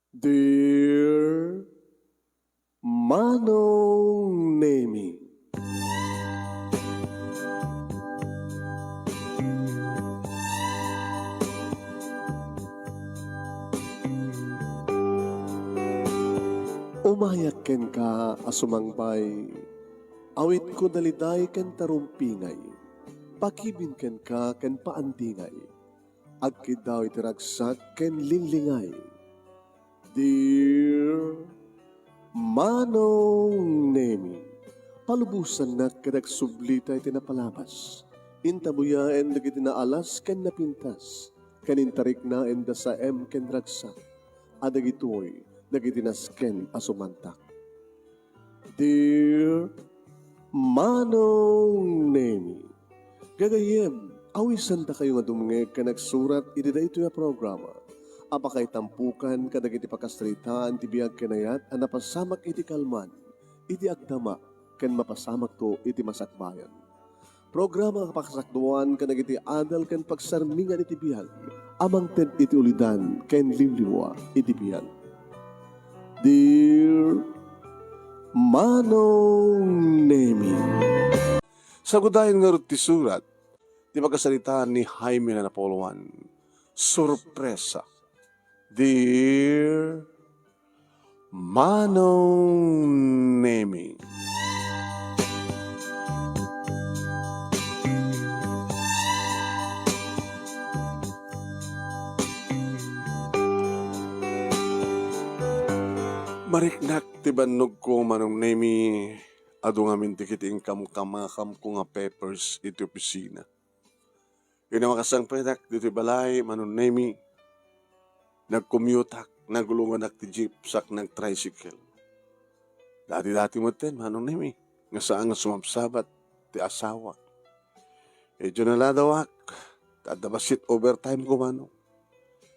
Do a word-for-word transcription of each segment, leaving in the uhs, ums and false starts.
Dear Manong Nemi. Umayak kenka a sumangbay, awitko daliday ken tarumpingay, pakibin kenka ken paandingay, agkiddaw iti ragsak ken linglingay. Dear Manong Nemi, palubosannak ket agsublita iti napalabas. Intabuyaen dagiti naalas ken napintas, ken intariknaen da saem ken ragsak, a dagitoy dagiti nasken a sumantak. Dear Manong Nemi, gagayyem, awisandakayo nga dumngeg ken agsurat iti daytoy a programa a pakaitampukan kadagiti pakasaritaan ti biag ken ayat a napasamak iti kalman, iti agdama, ken mapasamakto iti masakbayan. Programa a pakasakduan kadagiti adal ken pagsarmingan iti biag a mangted iti ulidan ken liwliwa iti biag. Dear Manong Nemi. Sagudayen ngarud ti surat ti pakasaritaan ni Jaime Napoleon. Sorpresa. Dear Manong Nemi. Mariknak ti bannogko, Manong Nemi, adu ngamin dagiti inkamkamakamko nga papers iti opisina. Idi makasangpetak ditoy balay, Manong Nemi, nagcommuteak, nagulonganak ti jeep, sak nagtricycle. Dati-dati metten, Manong Nemi, nga saan nga sumabsabat ti asawak. Idiay naladawak, ta adda bassit overtime ko, Manong.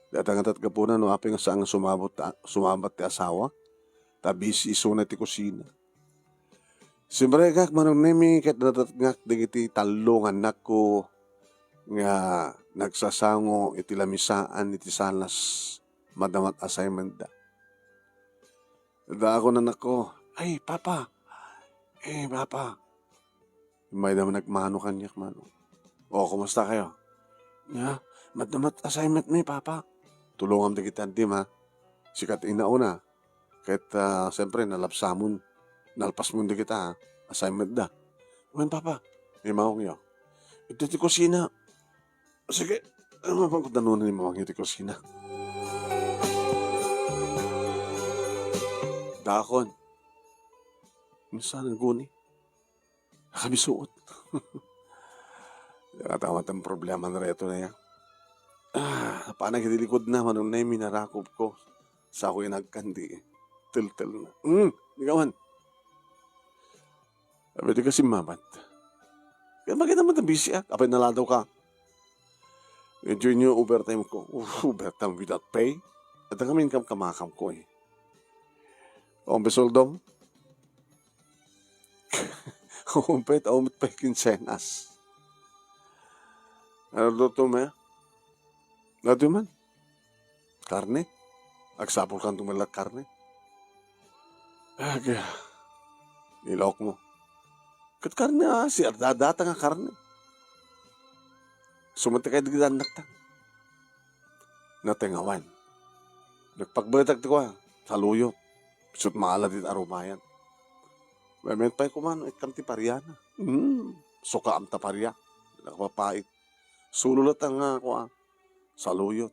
Data nga tatgapuna no apay nga saan nga sumabot, sumabat ti asawak, ta busy isuna ti kusina. Simrekak, Manong Nemi, ket nadatngak dagiti tallo nga annakko nga nagsasango iti lamisaan iti salas, madama ti assignment da. Daakon, anakko, "Ay, Papa! Eh, Papa!" Immay da nagmano kaniak, Manong. "O, kumusta kayo?" "Ya, madama ti assignment mi, Papa." "Tulongam dagiti addim, ha? Sika ti inauna. Ket, ah, siyempre, nalapsamon. Nalpasmon dagita, ha? Assignment da." "Wen, Papa." "Imawangyo iti kusina." "Sige." Ano man ko danunan imawangyo iti kusina. Daakon. Minsan, guni. Nakabisuot. Nakatamat ang problema na reto na yan. Ah, napanag iti likod na, Manong Nemi, narakop ko. Sa ako inagkan di teltel na. Hmm, ikaw man. Abi ti kasimmabat. Kaya bakit naman nabisi ak? Apay naladaw ka? Enjoy niyo overtime ko. Uf, overtime without pay? At ang amin kam kamakam ko eh. Ang besoldom? Umpet, umpet pa kinsenas. Ano luto mo? Ano man? Karne? Agsapol kan tumalak karne. Aga. Ilok mo. Ket karne, ah, si ardadata nga karne. Sumatekay dagiti annakta. Natengawan. Nagpagbetak ti kua, saluyot. Isut maala dit arumayan. Memet pay kuman, ikkam ti pariana. Hmm, sukaam ta paria. Nakapapait. Sulo latta nga kua, saluyot.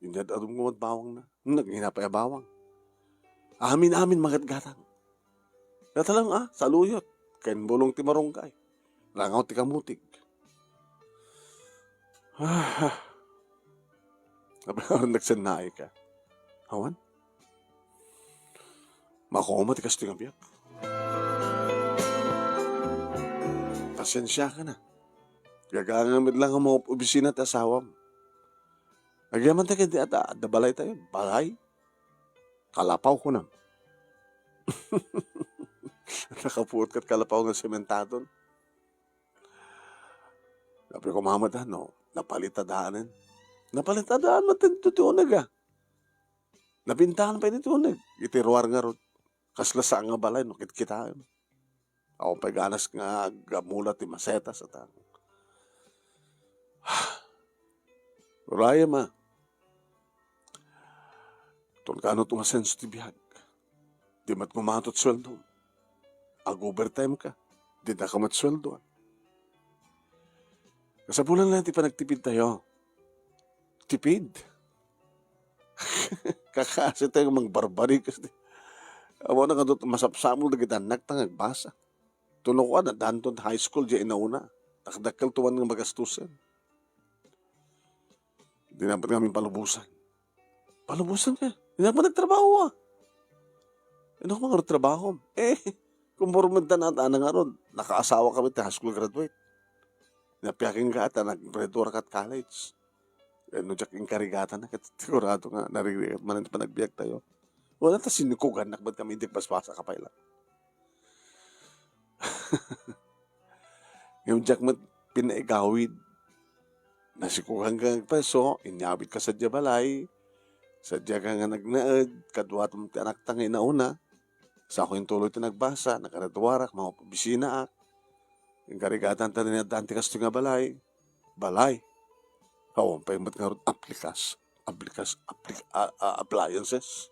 Inyad adum nga bawang na. Hmm, naghinapay a bawang. Amin-amin magatgatang. Natalang, ah, saluyot. Ken bulong ti marunggay. Rangaw ti kamutig. Ah, ah. Apay nagsennaay ka? Awan? Makoma ti kastoy nga biag. Pasiensia ka na. Gagangam met lang nga maop-, opisina ti asawam. Agyaman ta ket di ata, adda balay tayo. Balay? Kalapaw, kunam. Nakapuot ket kalapaw nga sementadon. Apay koma met, no, napalit a daanen. Napalit a daan met ti, ti uneg, ah. Nabentahan pay ditoy uneg. Iti ruar ngarud, kasla saan nga balay no kitkitaem. Awan pay ganas nga agmula ti masetas a tao. Urayem a. Ton kaano ti umasenso ti biag. Di met umato ti sueldo. Ag-overtime ka. Di na ka met sueldo. Kasapulan lang ti panagtipid tayo. Tipid. Kakasi tayo mangbarbari, kasi awan na kadto masapsapul dagiti annak ta nga agbasa. Tuno ko, addanton high school diay inauna. Dakdakkel tuman nga magastusen. Di na pay ngamin palubosan. Palubosan ka? Di na pay nagtrabaho, ah. Ano ka nga trabaho? Eh, kumporme ta na, ta na nga ron. Nakaasawa kami ti high school graduate. Napiakin ka at nagpretura ka at college. Eh, no, diak inkarigatan na, ket sigurado nga naririgat man ti panagbiag tayo. Wala ta sinikugan, nakbat kami, indik basbasa ka pay lang. Ngem diak met pinaigawid. Nasikugan ka nga agpreso, inyawid ka sadiay balay. Sadiay ka nga nagnaed, kaduatom ti anakta nga inauna. Sa ako intuloy ti nagbasa, naggraduarak, mangop-obisinaak. Inkarigatan ta ni addan ti kastoy nga balay. Balay. Awan pay met ngarud aplikas. Aplikas, aplik-, a-, a-, appliances.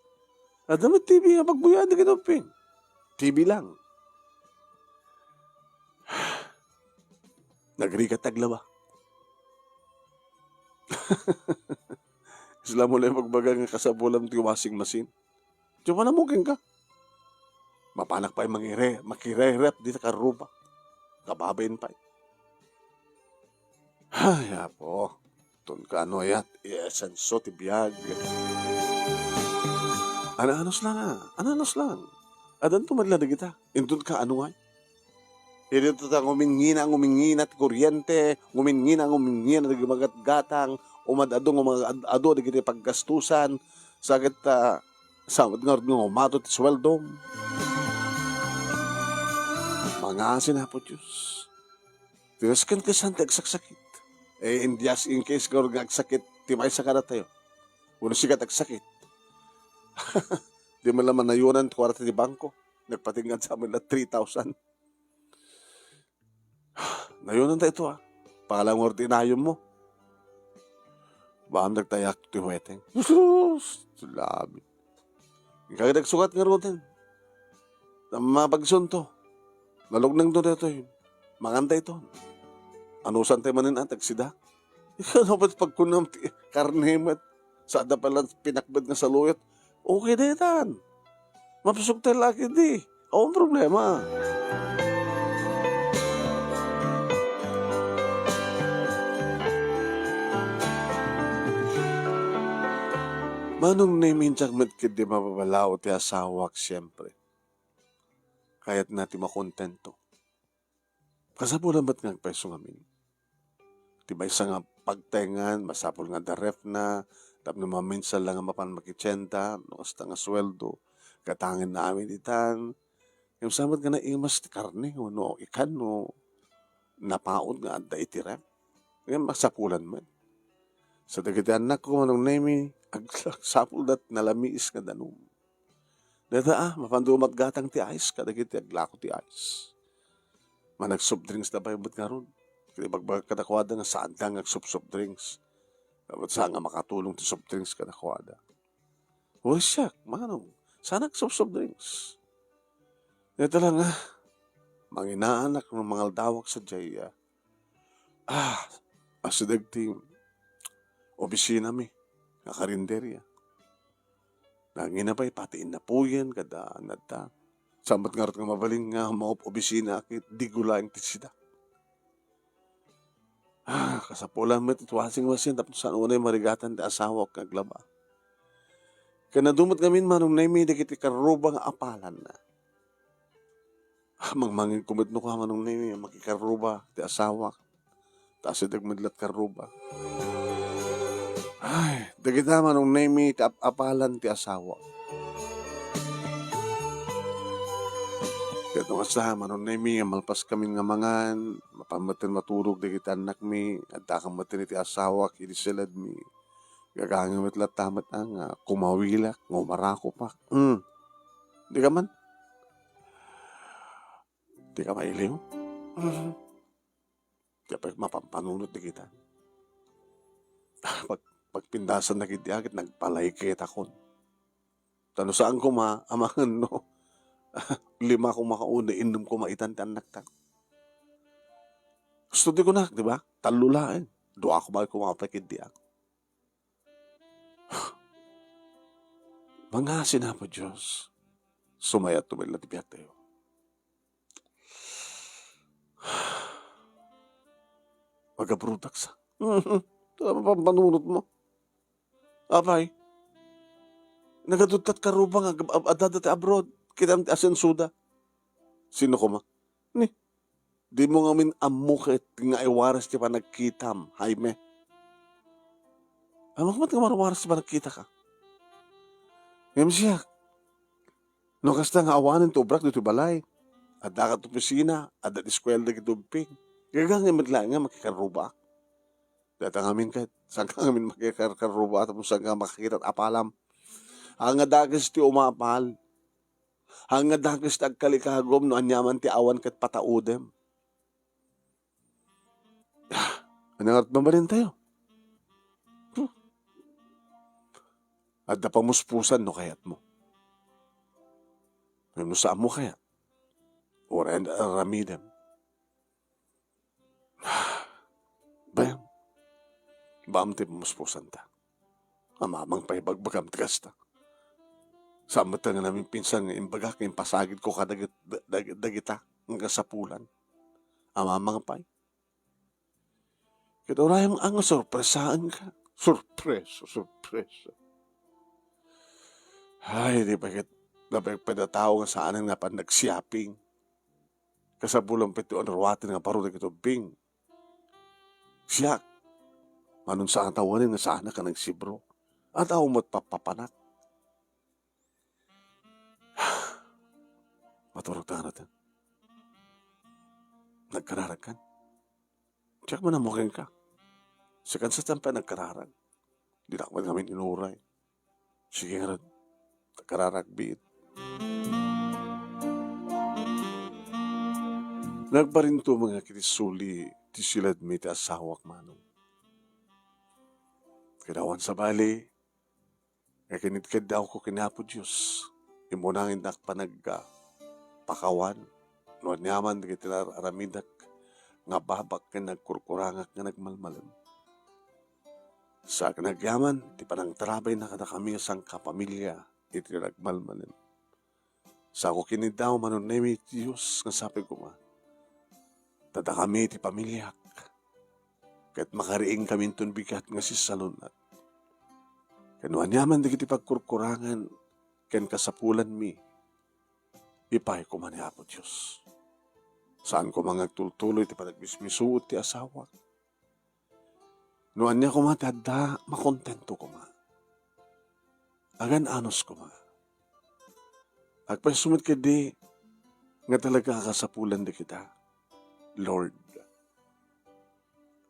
Adda met T V nga pagbuyadan dagiti ubbing. T V lang. Nagrigat ti aglaba. Isla mo lang pagbaga nga kasapulam ti washing machine. Diay panamukin ka. Mapanak pay mangire-, makirerep dita karruba. Kababain pay. Ay, Apo. Ton kaano ayat, iasenso ti biag. Ano-anos lang, ah. Ano-anos lang. Addanto met la dagita. Inton kaano ngay? Idi ta ngumingina, ngumingina ti kuryente, ngumingina, ngumingina dagiti magatgatang, umad-adu, umad-adu dagiti paggastusan, sa ket, ah, sa met ngarud nga umato ti sueldom. Mangngaasin, Apo Dios. Ti nasken-kesan ti agsaksakit. Eh, in just in case ngarud nga agsakit ti maysa kadatayo. Wenno sika ti agsakit. Di man la manayonan ti kuarta ti bangko. Nagpatingga sa amin la three thousand. Nayonan ta ito, ah. Pangalam nga ti inayonmo. Baka nagtayak ti huweteng. Sus! Sulabi. Ikaw nagsukat ngaruden. Mapagsunto. Naluknengto daytoy. Manganta ito. Anusan tayo manen at agsida. Ikaw na ba't pagkunam ti karne met? Sa adda pala pinakbet nga saluyot. Okay na itan. Mapsuktel lagi di. Awan problema. Manong Nemi, intak met ket di mapabalaw ti asawak, siempre. Kayatna ti makontento. Kasapulan met nga agpayso ngamin. Ti maysa nga pagtaengan, masapul nga adda refna, tapno maminsan la nga mapan makitienda, no kasta nga sueldo, gatangenna amin ditan. Ngem sa met nga naimas ti karne, wenno ikan, no napaut nga adda iti ref. Ngem masapulan met. Sa dagiti annakko, Manong Nemi, agsapulda ti nalamiis nga danum. Dayta, ah, mapan dumat gatang ti ice kadagiti aglako ti ice. Manag-soft drinks da pay met ngarud. Ket ibagbagak kadakuada nga saanda nga agsoft-soft drinks. Dapat sa nga makatulong ti soft drinks kadakuada. Uy, siak, manong, saan agsoft-soft drinks? Dayta lang, ah, manginaanak no mangaldawak sadiay, ah. Ah, asideg ti obisinami nga karinderya. Nangina pay pati innapuyen kada nadta. Sa met ngarud nga mabalin nga mangop-obisina ket di gulaeng ti sida. Ah, kasapulan met iti washing machine tapno saan unay marigatan ti asawak nga aglaba. Ken adu met ngamin, Manong Nemi, dagiti karruba nga apalanna. Mangmangegko met no kua, Manong Nemi, makikarruba ti asawak. Ta asideg met la ti karruba. Ay, dagita, Manong Nemi, ti ap-apalan ti asawak. Ket no kasta, Manong Nemi, nga malpas kamin nga mangan, mapan metten maturog dagiti annakmi, addakan metten iti asawak idi siledmi. Gagangem met latta met, ah, nga kumawilak, nga umarakupak. Hmm. Di ka man? Di ka mailiw? Mhm. Di pay mapampanunot dagita. Pag-, pagpindasan na ket diak, nagpalaiketakon. Ta no saan koma, amangan no, lima koma ka unay, innem koma itan ti annakta. Kastoy ti kunak, di ba? Tallo laeng. Dua koma, koma pay ket diak. Mangngaasim, Apo Dios. Sumayat to met la ti biagtayo. Agabroadaksa. Mhm. Tama, pampanunot mo. Apay, nagaduttat karruba nga ag-, ad-, adda ti abroad. Kitam ti asensoda. Sino koma? Ni, dimo ngamin ammo ket nga iwaras ti panagkitam, Jaime. Ammok met nga maruwaras ti panagkitaka. Ngem siak, no kasta nga awanen ti obrak ditoy balay, adda ket opisina, adda ti eskuela dagiti ubbing. Gagangem met laeng nga makikarrubaak. Dayta ngamin ket, saanka ngamin makikarkarruba tapno saanka makakita ti apalam. Haan nga dakes ti umapal. Haan nga dakes ti agkalikagum no aniaman ti awan ket pataudem. Ania ngarud mabalintayo? Huh. Adda pamuspusan no kayatmo. Ngem no saanmo kayat, uray aramidem. Baem, baam ti pamuspusanta. Amamang pay bagbagam ti kasta. Saan met nga namipinsan nga imbagak nga impasagidko kadagit-, dag-, dagita nga kasapulan. Amamang pay. Ket urayem nga sorpresaenka. Sorpresa, sorpresa. Ay, di pay ket, di pay ket pay a tao nga saanen nga panagsiaping. Kasapulan pay ti unruaten nga baro dagiti ubbing. Siak, mano saan a tawen nga saanak a nagsibro. Adda met pappapanak. Maturog ta ngarud. Nagkararagkan. Diak man ammo kenka. Sika sa ti pay nagkararag. Dinak met ngamin inuray. Sige ngarud, nagkararagbiit. Nagparintumeng iti suli ti siledmi ti asawak, Manong. Ket awan sabali, nga kinidkaddawko ken Apo Dios, immuna nga innak panagpakawan no aniaman dagiti ar-, aramidek nga babak ken nagkurkurangak nga nagmalmalem. Sa kinagyaman ti panangtarabayna kadakami a sangkapamilia iti nagmalmalem. Sako kiniddaw, Manong Nemi, iti Dios nga sapi koma, ta dakami ti pamiliak, ket makariingkaminton bigat nga sisalun-at. Ken no aniaman dagiti pagkurkurangan ken kasapulanmi, ipay koma ni Apo Dios. Saan koma nga agtultuloy ti panagmismisuot ti asawak. No ania koma ti adda, makontento koma. Agan-anos koma. Agpayso met ketdi nga talaga a kasapulan dagita, Lord.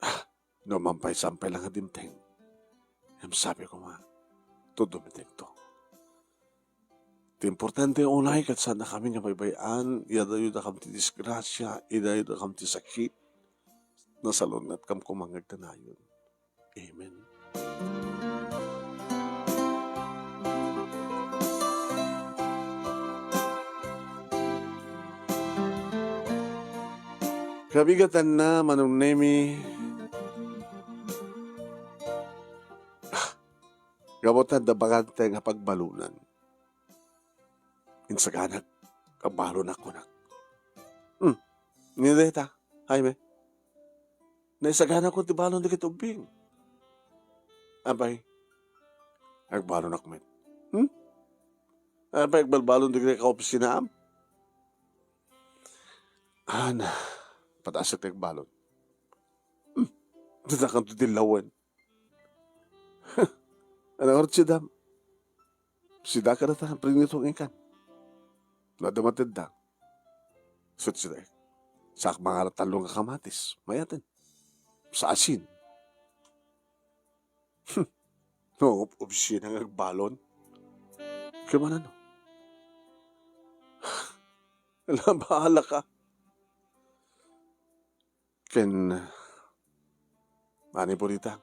Ah, no mampaysam pay la nga dimteng, ngem sabi koma, tudo met dayto. Ti importante unay ket saannakami nga baybay-an, idaydaydakam ti disgrasia, idaydaydakam ti sakit, nasalun-atkam koma nga agdanayon. Amen. Kabigatanna, Manong Nemi, gapu ta adda bakante nga pagbalonan. Insaganak, agbalonak kunak. Hmm. Ni dayta, Jaime. Naisaganak ti balon dagiti ubbing. Apay, agbalonak met. Hmm? Apay, agbalbalon dagiti kaopisinaam? Ana, pataasek ti agbalon. Hmm. Dadakan to ti lawen. Ania ngarud ti sidaam? Sida kadata, prinito nga inkan. No adda matedda. Sut sida. Saak mangala tallo nga kamatis. Mayaten. Sa asin. Hmm. no, op-, opisina nga agbalon. Kaya man ano? Ala, bahala ka. Ken, mani po dita,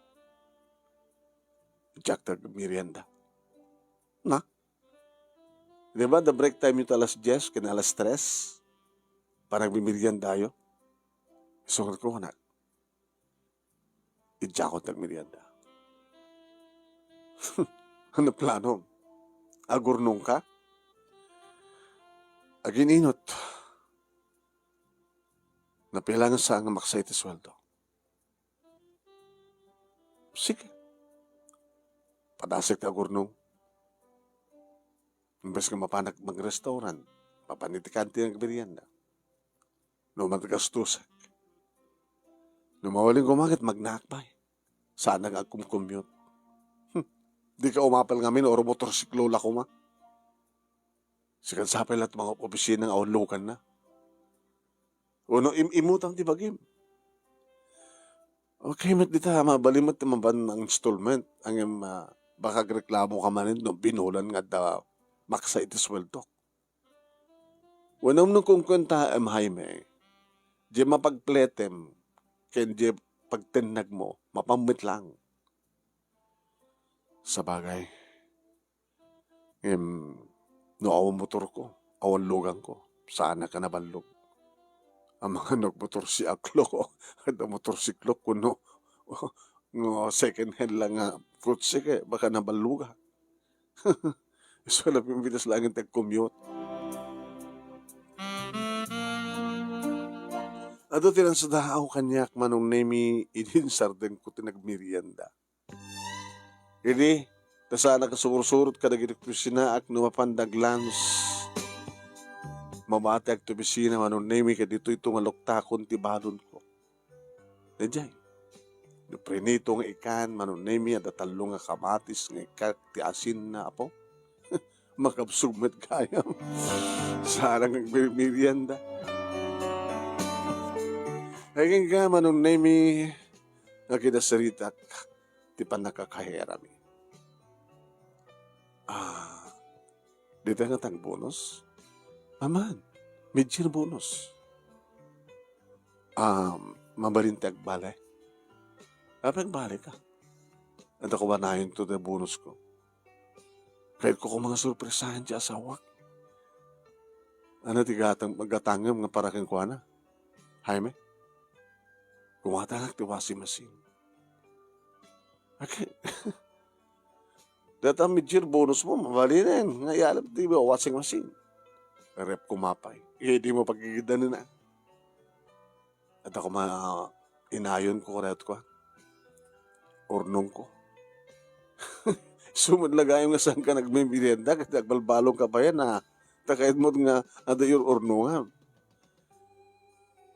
diak ta agmerienda. Na? Di ba, the break time yo ta alas dies ken alas tres? Panagmimeriendayo? Isungat ko, anak. Idiakon ta agmerienda. Ano plano? Agurnong ka? Agin-inot. Napila nga saan nga maksa iti sueldo? Sige. Padasek ti agurnong. Imbes nga mapanak mag-restaurant, mapan iti kantin agmerienda. No, magastusek. No, mabalin koma ket magnaak pay. Saanak nga agkumkumyot. Hmm. Dika umapal ngamin, or motorsiklo la koma. Sikan sapay la't mga opisina nga awan luganna. Wenno im-, imutam ti bagim. Okay met dita, mabalin met ti mapan nga installment. Ngem, ah, baka agreklamo ka manen no binulan nga adda maksa iti sueldok. Wenno no kunkuentaem, Jaime, diay mapagpletem ken diay pagtennagmo, mapan met laeng. Sabagay, Ngem, no awan motorko, awan luganko, saanak a naballog. Amangan no agmotor si Aklo, adda motorsiklo, kuno, no, second hand lang nga kotse, ket baka naballogak. Isu la pimpitas laeng ti agkumyot. Adu ti nansudaaw kaniak, Manong Nemi, idi insardengko ti nagmerienda. Idi, ta saanak a sumursurot kadagiti opisinaak no mapan da ag-lunch. Mabatiak ti opisina, Manong Nemi, ket ditoyto nga luktakon ti balonko. Daydiay. No prinito nga ikan, Manong Nemi, adda tallo nga kamatis nga ikkat ti asinna, apo. Makabsog met gayam. Saanak nga agmerienda. Ay, kenka, Manong Nemi, nga kinasaritak ti pannakakaherami. Ah, dita nga tang bonus? Aman, mid-year bonus. Ah, mabalin ti agbale? Apay agbale ka? Adda ko ba nayon to ti bonus ko? Kayatko koma nga sorpresahan ti asawak. Ano ti gatang, gatangem nga para kenkuana? Jaime? Kumatangak ti washing machine. Ake, data mid-year bonus mo, mabalinen nga ialap ti washing machine. Ref ko mapay. Idi mo pagigiddan na. Adda koma, ah, inayonko, kayatko, ah. Urnongko. Sumud la gayam nga saan ka nagmimerienda, ket agbalbalong ka pay, ah. Ta kayat mo nga adu urnongan.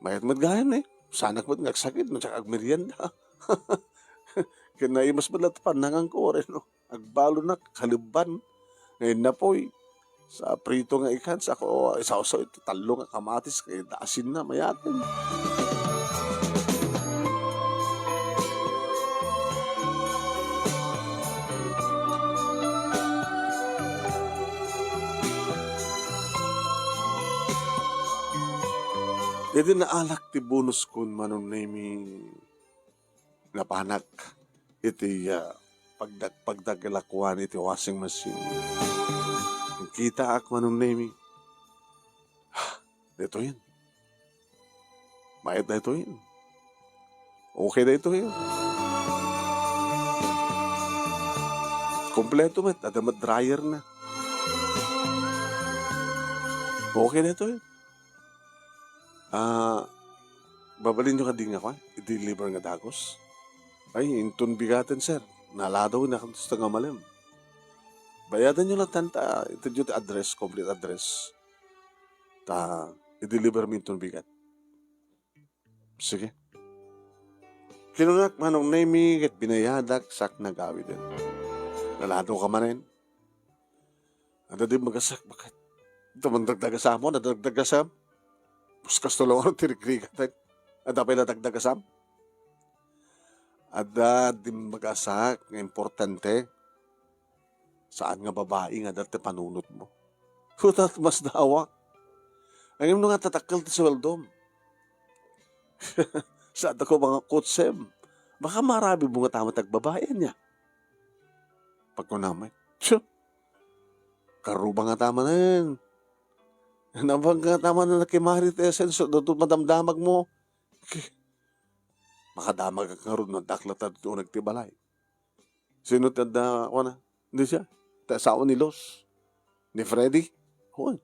Mayat met gayam, eh. Saanak met nga agsakit, no, diak agmerienda. Ket naimas met la ti pannanganko, ore, no? Agbalonak, kalebban, nga innapoy. Sa prito nga ikan, sa ko, isawsaw iti tallo nga kamatis, ket asinna, mayaten. Idi naalak ti bonuskon, Manong Nemi, napanak iti, ah, pagdag-, pagdaglakuan iti washing machine. Kitaak, Manong Nemi. Daytoyen. Mayat daytoyen. Okay daytoyen. Kompleto met, adda met dryer na. Okay daytoyen. Ah, babalinyo kadi nga kuan, i-deliver nga dagus? Ay, inton bigaten, sir. Naladaw na kantos ta nga malem. Bayadanyo lattan ta, itedyo ti address, complete address. Ta, i-deliver mi inton bigat. Sige. Kinunak, Manong Nemi, ket binayadak, sak nagawiden. Naladaw ka manen? Adda di magasak, baket? Ito man dagdagasam mo, nadagdagasam? Puskas to lang ti rigrigat, eh. Adda pay nadagdagasam? Adda di magasak nga importante. Saan nga babai nga adda ti panunotmo. Kunak, masdawak. Ngem no nga tatakkel ti sueldom. Saan ta ko mga kutsem. Baka marabibmo nga ta met agbabai ania. Pagkunam met, "Tsu, karuba nga ta manen. Nabang nga ta manen nakimari ti esenso, dagito madamdamagmo." Makadamagak ngarud no addak latta ditoy uneg ti balay. Sino ti adda, kuana? Di siya? Ti asawa ni Los? Ni Freddy? Wen.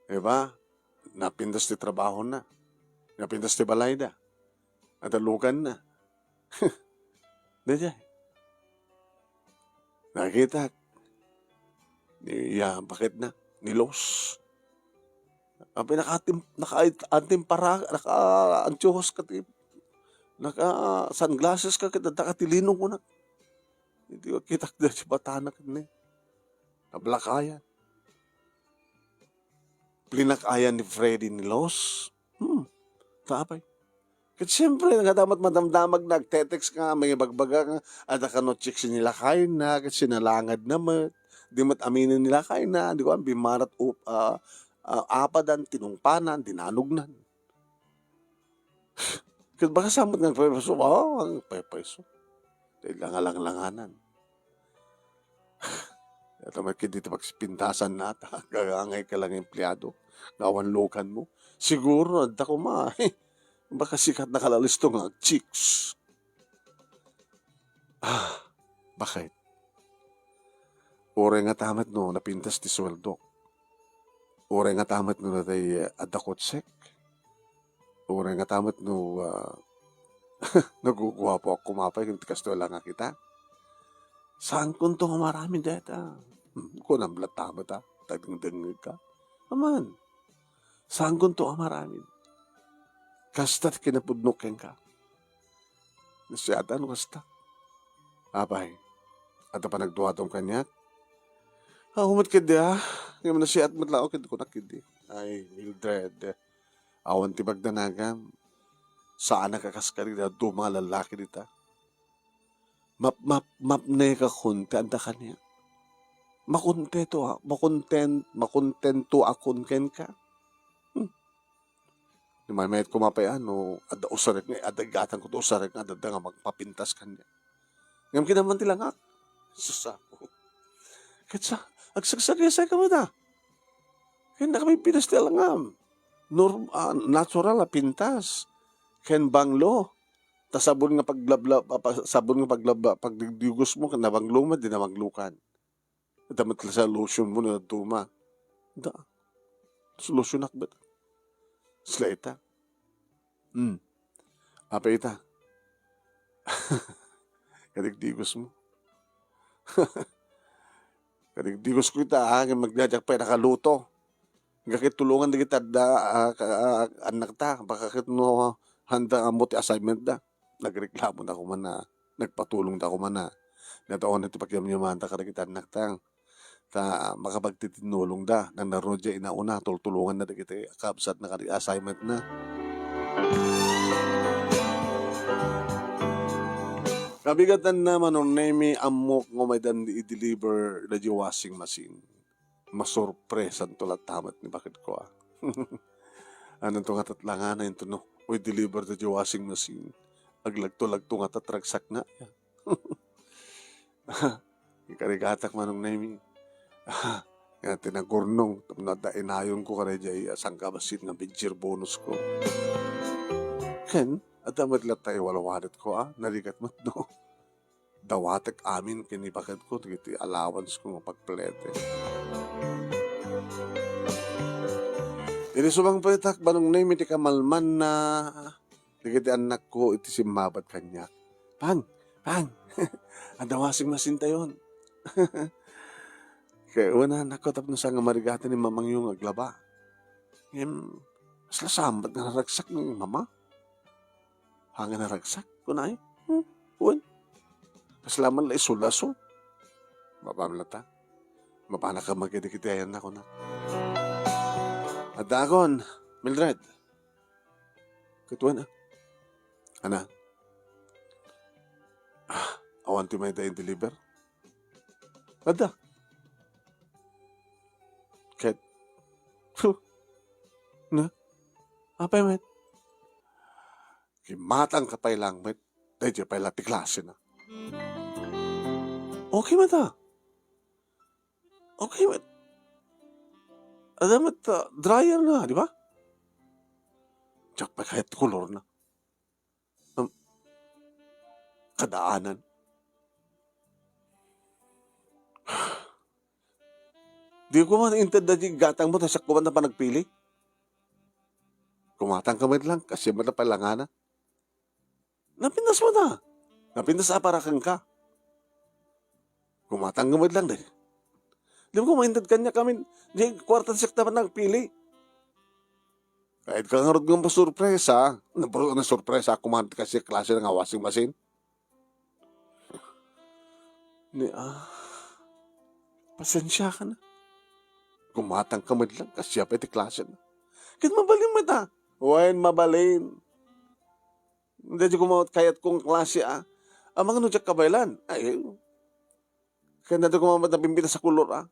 Diba? Napintas ti trabahona. Napintas ti balayda. Adda lukanna. Di siya? Nakitak. Ni, ya, baketna? Ni Los. Apay, naka-atim-, naka-, antimpara, naka-antiyohos ka ti, naka-sunglasses ka, ket adda ka ti linong kunak. Iti kitak da ti batana ket ni, nablakayan. Plinakayan ni Freddy ni Los. Hmm. Ta apay. Ket siyempre, nagadamat madamdamag na, agte-text nga, mangibagbaga nga, adda kano chicks ni lakayna, ket sinalangadna met. Di met aminen ni lakayna, di ko am, bimmarat up-, ah, ah, apadan, tinungpanan, dinanognan. Ket baka saan met nga agpaypayso, ah, agpaypayso. Dahil nga langlanganan. Ita met ketdi ti pagpintasanna, ta gagangay ka lang empleado nga awan lukanmo. Siguro, adda koma, baka sika ti nakalalisto nga chicks. Ah, bakit? Uray nga ta met no napintas ti sueldok. Uray nga ta met no natay, eh, adda kotsek. Uray nga ta met no, ah, naguguapoak koma pay ken ti kastoy la nga kita. Saankonto nga maaramid dayta. Hmm, kunam latta met, ah, ta dengdengngegka. Aman, saankonto nga maaramid. Kasta ti kinapudnok kenka. Nasiatam no kasta. Apay, adda panagduadum kaniak? Awan met ketdi, ah. Ngem nasiat met laeng ketdi kunak ketdi. Ay, Mildred, awan ti pagdanagam. Saanak a kas kadagiti dadduma nga lallaki dita. Map-, map-, mapnekakon ti adda kaniak. Makontento a-, makonten-, makontentoakon kenka. Hmm. Ni maymayat koma pay, ah, no adda usarek nga, adda igatangko ti usarek nga adda nga magpapintas kaniak. Ngem kinamman ti langak. Sus, Apo. Ket sa, agsagsagisay kami da. Ken nakapipintas ti langam. Nor-, ah, natural a pintas. Ken banglo. Ta sabon nga paglabla-, pa-, pa-, sabon nga paglabla-, pagdigdigos mo, ken nabanglo met, di nabanglokan. Adda met la sa lotion mo no dadduma. Da. Lotionak met. Sila ita. Hmm. Apay ita. Kadigdigos mo. Kadigdigos ko ita, ha, ngem agdiak pay nakaluto. Ngem ket tulongan dagiti adda, ah, ka-, ah, annakta. Baka ket no, haanda ammo ti assignment da. Nagreklamo da koma na, nagpatulong da koma na. Nataona ti pagyamyamanta kadagiti annakta. Ta makapagtitinnulong da, nang naruno diay inauna, tultulongan na dagiti kabsat na kadi assignment na. Kabigatanna, Manong Nemi, ammok nga umaydan i-deliver daydiay washing machine. Masurpresanto latta met ni baket ko, ah. Anonto nga tatlangan na into no, uy, deliver daydiay washing machine. Aglagto-lagto nga tatragsakna. Ikarigatak, Manong Nemi. Nga tinagurnong, tapno adda inayonko kadaydiay, ah, sangkabassit nga major bonus ko. Ken, adda met latta iwalwalet ko, ah, narigat met, no? Dawatek amin ken ni baket ko, dagiti allowance ko nga pagplete. Idi subang pay ita, Manong Nemi, ti kamalmanna, dagiti annakko iti simmabat kaniak. "Pang, Pang, adda washing machine tayon." Kay, "Wen, anakko, tapno saan nga marigatan ni mamangyo nga aglaba." Ngem, kasla sambat nga naragsak ni mama. Haan nga naragsak, kunay. Hmm, wen. Kasla man la isu-lasu. Mapamlata. Mapanak a magidikit ayan na, kunak. Addaakon, Mildred. Ket wen, ah. Ana? Ah, awan ti mayda in deliver? Adda. Ket, huh, na, apay met? Kimmatangka pay lang met, daydiay pay la ti klasena. Okay met a. Okay met. Adda met, ah, dryer na, di ba? Diak pay kayat kolorna. Um, kadaanan. Di ko man inted daydiay gatangmo, ta siak ko man a panagpili. Kumatangka met lang, kasdiay met a palangana. Napintas met a. Napintas a para kenka. Kumatangka met lang, di. Di ko man inted kaniak amin, di kuarta siak a panagpili. Kayat ka ngarud nga masurpresa, napro-, nasurpresa ako man kasi klase nga washing machine. Ni, ah, pasensiaka na. Kumatangka met lang, kasdiay pay ti klase na. Ket mabalin met a. Wen, mabalin. Daydiay koma met kayatko nga klase a. Amangan no diak kabaelan. Ay, ken daydiay koma met napimpintas a kolor a.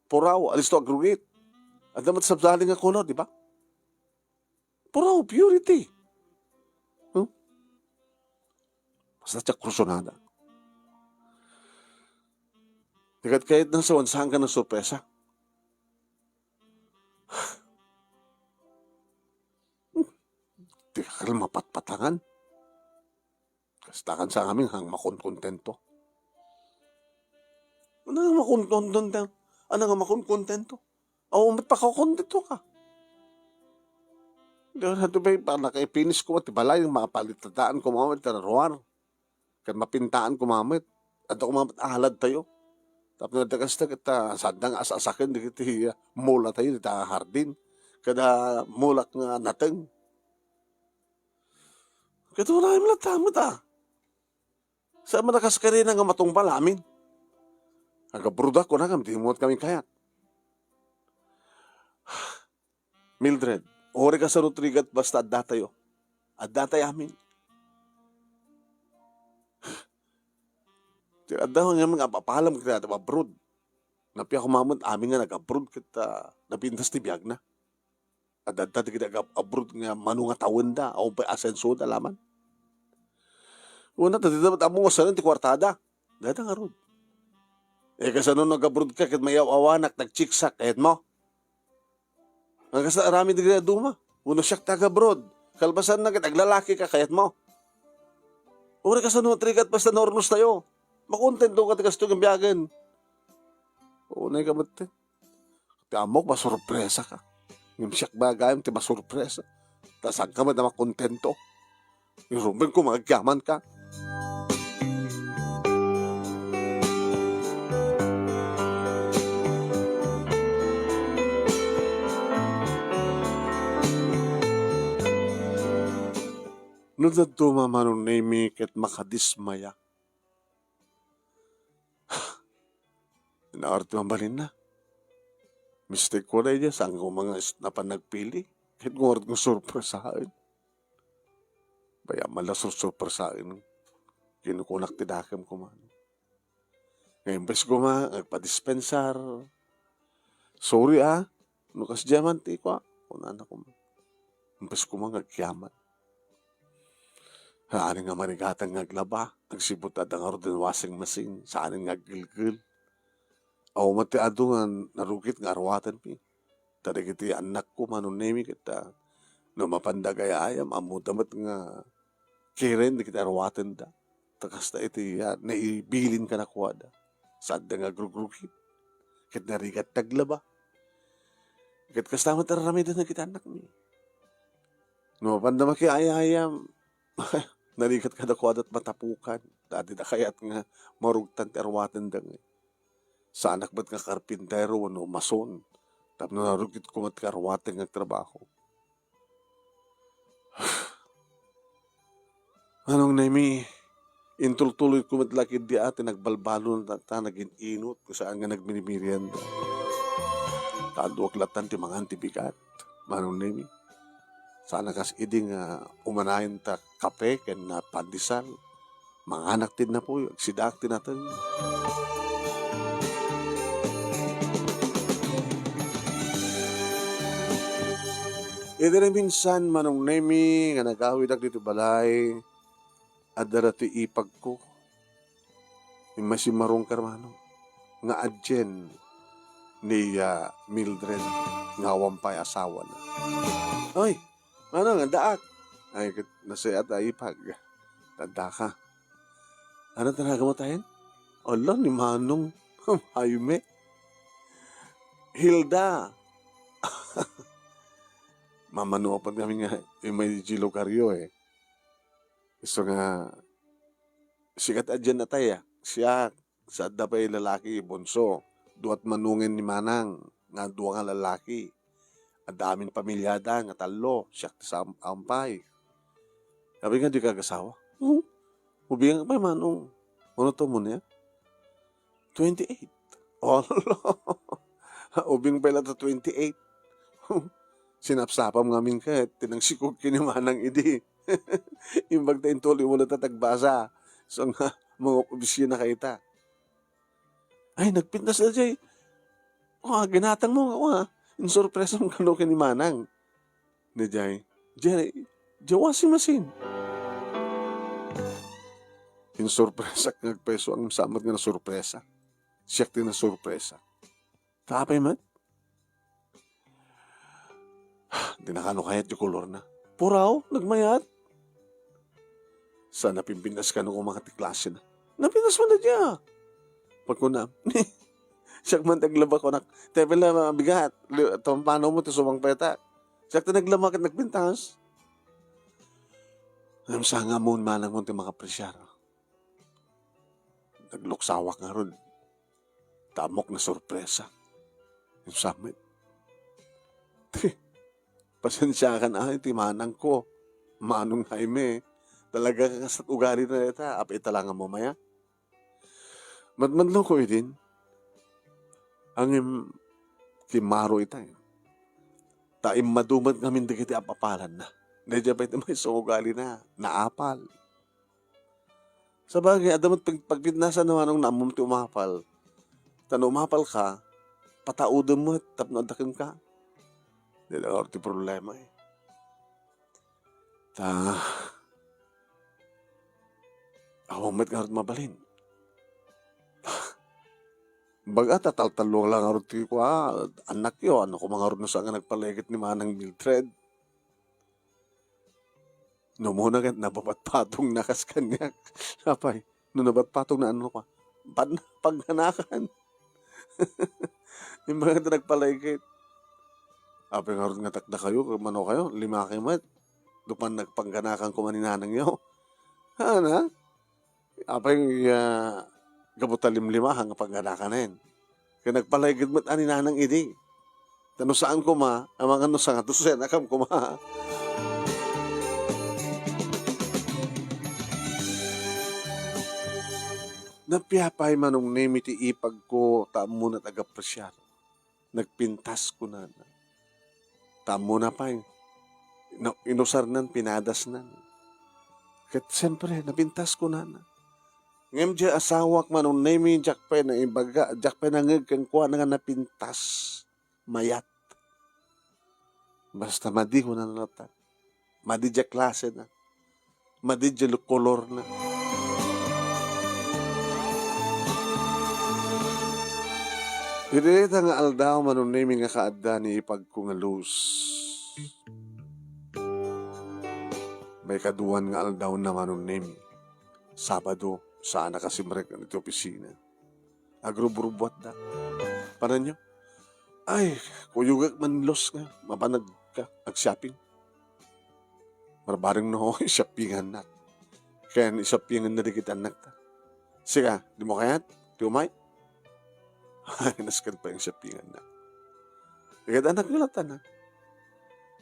Puraw, alisto agrugit. Adda met sabsabali nga kolor, di ba? Puraw, purity. Hmm? Basta diak kursunada. Di ket kayatna sa wen, saan ka na sorpresa? Di ka mapatpatangan. Kasta kan sa amin, ang makonkontento. Ano nga makonkontento? Ano nga makonkontento? Aw, met pakakontento ka. Di ba, ito ba, pa, nakaipinis ko, ti balay, mapalitadaan ko, mga met, ruar. Ken mapintaan ko, mga met. Adda ko, mga met, alad tayo. Tapno adda kasta, kita, sadda nga as-asaken, di kita, ah, mula tayo, dita hardin. Kada mulak nga nateng. Ket unay met latta met a. Sa manakas karina nga matungpal amin. Agabrodak, kunam, di met kami kayat. Mildred, uray kasano ti rigat basta adda tayo. Adda tayo amin. Ti adda nga amin nga apapalam ket abroad. Napia koma met amin nga nag-abroad ket, ah, napintas ti biagna. Adda, adda dagiti agab-, abroad nga mano nga tawenda, awan pay asensoda laman. Una, ta dida met ammo nga saan ti kuartada. Dada ngarud. Eh, kasano no nag-abroad ka ket mayaw-awanak, nagtsiksak, kayatmo? Nga kasta aramid dagiti dadduma. Wenno siak ti ag-abroad. Kalpasanna ket aglalaki ka, kayatmo? Uray kasano ti rigat basta naurnos tayo. Makontento ka ti kastoy nga biagen. Unay ka met, eh. Ti ammok, masurpresa ka. Ngem siak ba gayam ti masurpresa? Ta saan ka met a makontento? Irumbeng ko, mangagyaman ka. No dadduma, Manong Nemy, ket makadismaya. Naarti mabalinna. Mistake ko daydiay, saan ko mga is-, napan nagpili. Ket ngarud nga surpresaen. Bay-am man la sursurpresaen. Kinukunak ti dakem koma. Nga imbes koma, agpadispensar. Sorry, ah. No kasdiay man ti kua, kunana koma. Imbes koma nga agyaman. Saanen nga marigatan nga aglaba, agsipud ta adda ngaruden washing machine, saanen nga aggelgel. Awan met ti adu nga narugit nga aruatenmi. Ta dagiti annakko, Manong Nemy, ket, ah, no mapanda gayam, ammoda met nga kiren dagiti aruatenda. Ta kasta iti, ah, naibilin kadakuada. Saanda nga agrugrugit. Ket narigat ti aglaba. Ket kasta met aramiden dagiti annakmi. No mapanda makiayayam, narigat kadakuada ti matapukan. Ta adda kayat nga marugtan ti aruatenda ngay. Saanak met nga karpintero wenno mason. Tapno narugitko met ti aruaten nga agtrabaho. Manong Nemy, intultuloyko met la ketdi a ti nagbalbaliw ta, ta nagin-inut, saan nga nagmimerienda. Ta aduak latta ti mangan ti bigat, Manong Nemy. Saan a kas idi nga umanayen ta kape ken pandesal. Manganak ti napuy, agsidaak ti nateng. Iti naminsan, Manong Nemi, nga nagawidak ditoy balay, adda datoy ipagko. Immay simmarungkar, Manong, nga adien ni, ah, Mildred nga awan pay asawana. Oy, Manong, addaak. Ay, ket nasayaat a ipag. Addaka. Ano tinaga mo tayen? Ala, ni Manong Jaime. Hilda. Mamano pa kami nga, eh, may lugaryo, eh. Isu nga, sikat a dyan atay, ah. Siak, sa adda pay lalaki, bunso. Duat manongen ni Manang, nga dua nga lalaki. Adda amin pamilyada nga tallo, siak ti sam-, ampay. Sabi nga, "Dika agasawa?" "Oo." "Ubing pay, Manong." "Ano to mo niya?" "Twenty-eight." "Oh, ubing pay la ta twenty-eight." Sinapsapam ngamin ket tinangsikog ken ni Manang idi. Imbag ta intuloy mo la ta tagbasa. So nga, mga obisyon na kayta. Ay, nagpintas na jay. O, ginatang mo nga, wa. Insurpresa mo kano ken ni Manang. Ni jay, jay, jay, washing machine. Insurpresa, nagpeso ang samat nga nasurpresa. Siak ti nasurpresa. Tapay met. Di na kano kayat ti kolor na. Puraw, nagmayat. Sa napinpintas kano kung mga ti klase na. Napintas mo na dia. Pagkuna, siak man ti aglaba ko nak. Tepel na mabigat. Li-, tampano mo ti sumang peta. Siak ti naglaba ket nagpintas. Ngem saan nga amon manang mo ti makapresiar. Nagluksawak ngarud. Ta ammok nasurpresa. Yung summit. Pasensiakan ay ti manang ko. Manong Jaime. Talaga nga sa ugali na ita. Apa ita lang ang mamaya? Madmadlo ko idin. Angem kimaro ita. Ta immadumat ngamin dagiti apapalan na. Daydiay pay ti maysa ugali na. Naapal. Sabagay, adda met pag-, pagpintasan no manong na ammom ti umapal. Ta no umapal ka, pataudem met tapno adda kenka. Dayta nga ti problema, eh. Ta, awan met ngarud mabalin. Baga ta taltallo lang ngarud ti kua, annakyo, ano ko mangarud no saan nga nagpalagip ni Manang Mildred. No umuna ket nababatpatong na kas kaniak. Apay, no nabatpatong na, ano ka? Pan-, pangganakan. Imbag ta nagpalagip. Apay ngarud nga takda kayo, mano kayo, lima kayo met. Dupan nagpangganakan ko man ni nanang yo. Ana? Apay, ah, gapu ta limlimahan nga pagganakanen. Ket nagpalagip met a ni nanang idi. Ta no saan koma, amangan no sangatosen a kam koma. Napiapay manong Nemi ti ipag ko, ta ammona ti agapresiar. Nagpintas kunana. Ta ammona pay, na-, inusarnan, pinadasnan. Ket siempre, napintas kunana. Ngem diay asawak manong Nemi, diak pay naibaga, diak pay nangngeg kenkuana nga napintas. Mayat. Basta madi kunana latta. Madi diay klasena. Madi diay kolorna. Iti dayta nga aldaw, manong Nemi, nga kaadda ni ipagko nga Luz. May kaduan nga aldaw na, manong Nemi. Sabado, saan a kasimrek iti opisina. Agrubrubuatda. Pananyo? Ay, kuyogek man Luz nga, mapanag ka, ag-shopping. Marbareng no, i-shoppingannak. Ken i-shoppingan na dagiti annakta. Sika, di mo kayat? Ti umay? Ay, nasken pay ang shoppingannak. Dagiti annakyo latta na.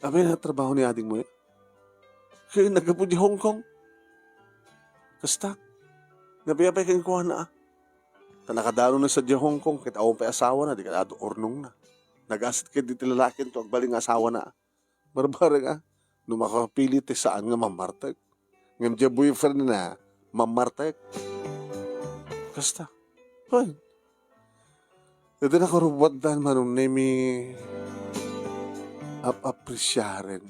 Apay na trabaho ni ading mo, eh? Ket naggapu di Hong Kong. Kasta, napiapay kenkuana, ah. Ta nakadano na sa di Hong Kong, ket awan pay asawana, di kadado urnong na. Nagasit ket diti lalaki to, agbalin nga asawana, ah. Barbareng, ah. No makapili ti saan nga mamartek. Ngem di boyfriend na, mamartek. Kasta. Hoy. Iti nakarubbuatdan, manong Nemi. ap-apresiaren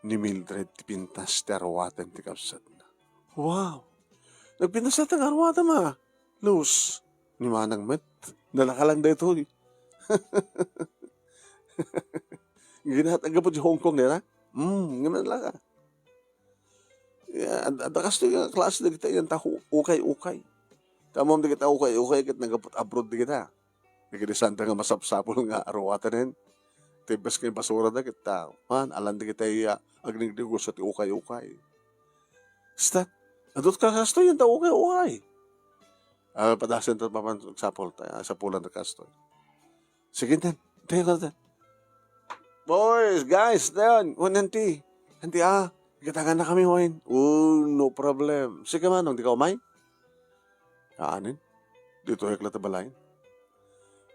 ni Mildred ti pintas ti aruaten ti kabsatna. Wow! Nagpintas latta nga aruatam a, Luz, ni Manang met. Nalaka lang daytoy. Ginat-, aggapu di Hong Kong dayta? Hmm, ngem nalaka. Ya, ad-, adda kastoy nga klase dagiti ayan ta hu-, ukay-ukay. Tamom dagiti ukay-ukay ket naggapu abroad dagita. Dagiti sanda nga masapsapul nga aruatanen. Ti imbes nga ibasurada ket ta, man, alan dagiti, ah, agnegnegosia ti ukay-ukay. Kasta, adut ka kastoy, yan ta ukay-ukay. Ah, padasen ta papan sapul ta, ah, sapulan ta kastoy. Sige, ten. Tayo ka, ten. Boys, guys, ten. Wen, auntie. Auntie, ah, gatangannakami, wen. Oh, no problem. Sige, manong, dika umay? Aanin? Ditoy la ta balay.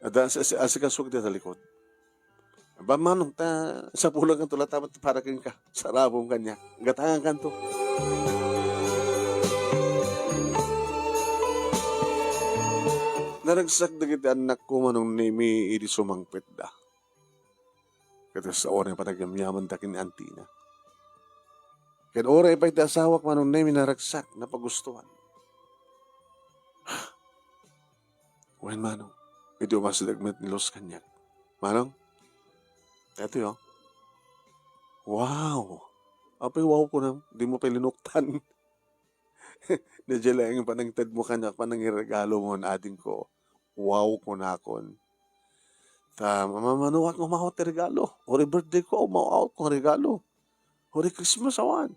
Adda as-, as-, asikasuak dita likod. Aba, manong, ta sapulankanto latta met para kenka. Sarabom kaniak. Gatangankanto. Naragsak dagiti annakko, Manong Nemi, idi sumangpetda. Ket kasta uray pay nagyamyamanda ken ni antina. Ken uray pay ti asawak, Manong Nemi, naragsak, napagustuan. Wen, Manong, idi umasideg met ni Luz kaniak. Manong, daytoy, oh. Wow! Apay wow kunam, dimo pay linuktan. Daydiay laeng panangtedmo kaniak, panangiregalo mo, adingko. Wow, kunakon. Ta, ma-, ma-, mano nga umawat ti regalo. Uray birthday ko, umawat ko nga regalo. Uray Christmas, awan.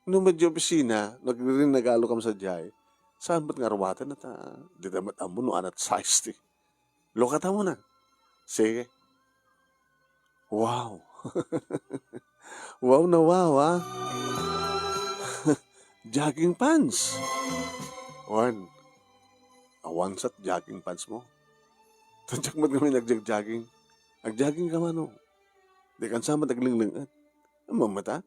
No medyo opisina, nagrinregalo kam sadiay, saan met nga aruatan ta, dita met ammo no anat size ti. Lukata mo na. Sige. Wow. Wow na wow, ah. Jogging pants. Wen, awan sa jogging pants mo. Tadyak met ngamin nagjogging. Agjogging ka, Manong. Di ka sa met aglengleng-et. Ammom met, ah?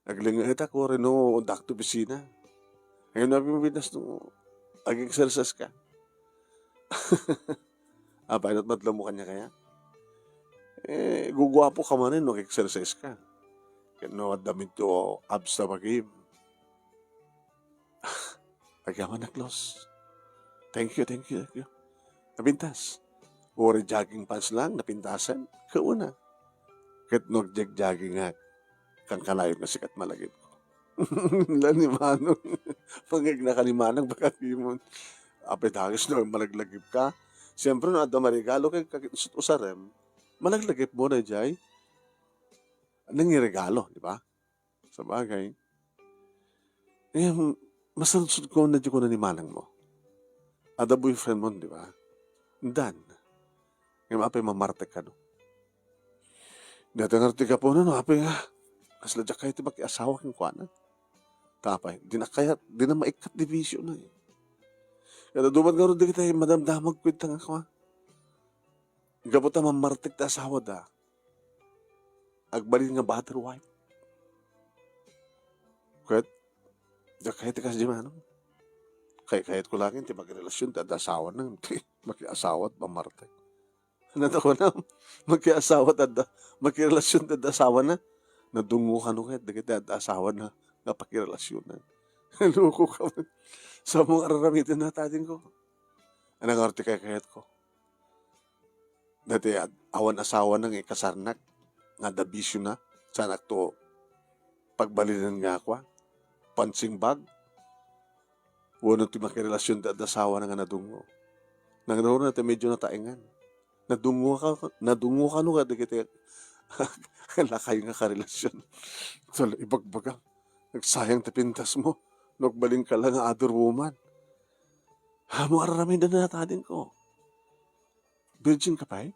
Aglengleng-et ako, reno, dakto opisina. Ngayon, nabi mo, Pinas, no, ag-exercise ka. Apay, inat madlam mo kaniak kaya? Eh, guguapo ka manen no ag-exercise ka. Ket no adda met ti abs ta bagim. Agyamanak, Luz. Thank you, thank you, thank you. Napintas. Uray jogging pants lang, napintasan. Kauna. Ket no agjogging-joggingak, kankanayon nga sikat malagipko. Ala ni Manong. Pangegna ka ni Manong, baka di mo. Apay dagis no, malaglagip ka. Siyempre, no, adda maregalo kay kakit usarem, malaglagip mo na, jay. Nangiregalo, di ba? Sabagay. Eh, masaludsodko, na di ko na ni manang mo. Adda boyfriend mo, di ba? Dan. Ngem apay mamartek kano. Dati nga ti gapunan, no, apay nga. Kasla diak kayat ti makiasawa kenkuana. Tapay, di na kayat, di na maikkat di bisyo na eh. Kada duman nga ron, di kita madamdamag kwenta nga kwa. Gapu ta mamartek ti asawa da. Agbalin nga battered wife. Ket, diak kayat ti kasdi, manong. Kay-, kayatko laeng ti makirelasyon ti adda asawana, ti makiasawa, mamartek. Ano ta kunam? Makiasawa ti adda, makirelasyon ti adda asawana. Nadungngo kano ket, dagiti adda asawana, nga pakirelasyonan. Loko ka. Sa mga aramiden na, tadingko. Ano nga ti kayat ko? Dati ad-, awan asawana nga ikasarnak, nga adda bisyona, saanakto pagbalinen nga kua, punching bag. Wenno ti makirelasyon ti adda asawana nga nadungngo. Nangruna ti medyo nataengan. Nadungngo ka, nadungngo kano kadagiti lakay nga karelasyon. So, ibagbaga, nagsayang ti pintas mo. No agbalin ka la nga other woman. Amo aramiden na, tadingko. Virgin ka pay?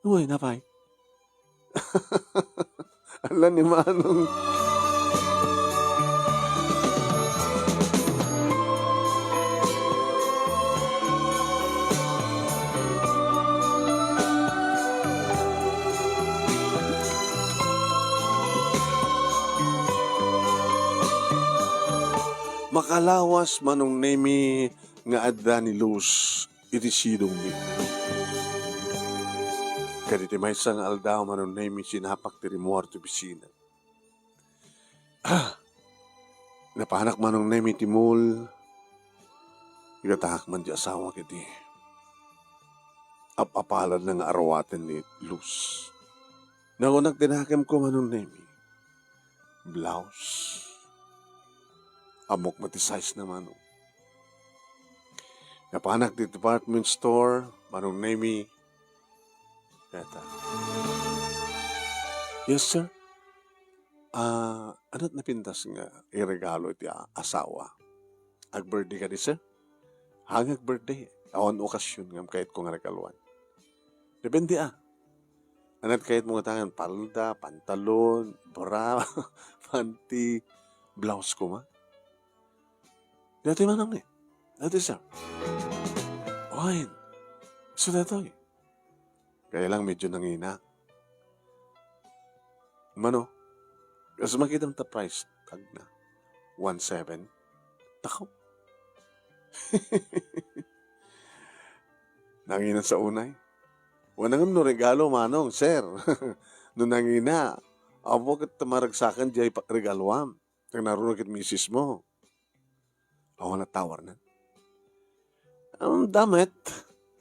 Uy, napay. Ala ni Manong. Makalawas, Manong Nemi, nga adda ni Luz iti sidongmi. Kaditi maysa nga aldaw, Manong Nemi, sinapak ti rimmuar ti opisina. Ah, napanak, Manong Nemi, ti mall. Igataak man ti asawak iti ap-apalanna nga aruaten ni Luz. Nakunak ti nakemko, Manong Nemi. Blouse. Ammok met ti size na, Manong. Napanak ti department store, Manong Nemi. Dayta. Yes, sir. Ah, ania't napintas nga iregalo iti a-, asawa? Ag-birthday kadi, sir? Haan nga ag-birthday. Awan okasion nga kayatko nga regaluan. Depende, ah. Ania't kayatmo nga tangan? Palda, pantalon, bra, panty, blouse koma? Daytoy, Manong, eh. Daytoy, sir. Wine. So, daytoy. Kaya lang medyo nangina. Mano, kas makitam ta price tag na. One seven. Tako. Nangina sa unay. Wala ngem no regalo, Manong, sir. No nangina, apo ket maragsakan diay pa-, regaluam. Nagnaruno ket misis mo. Awan a tower na. Am, damet.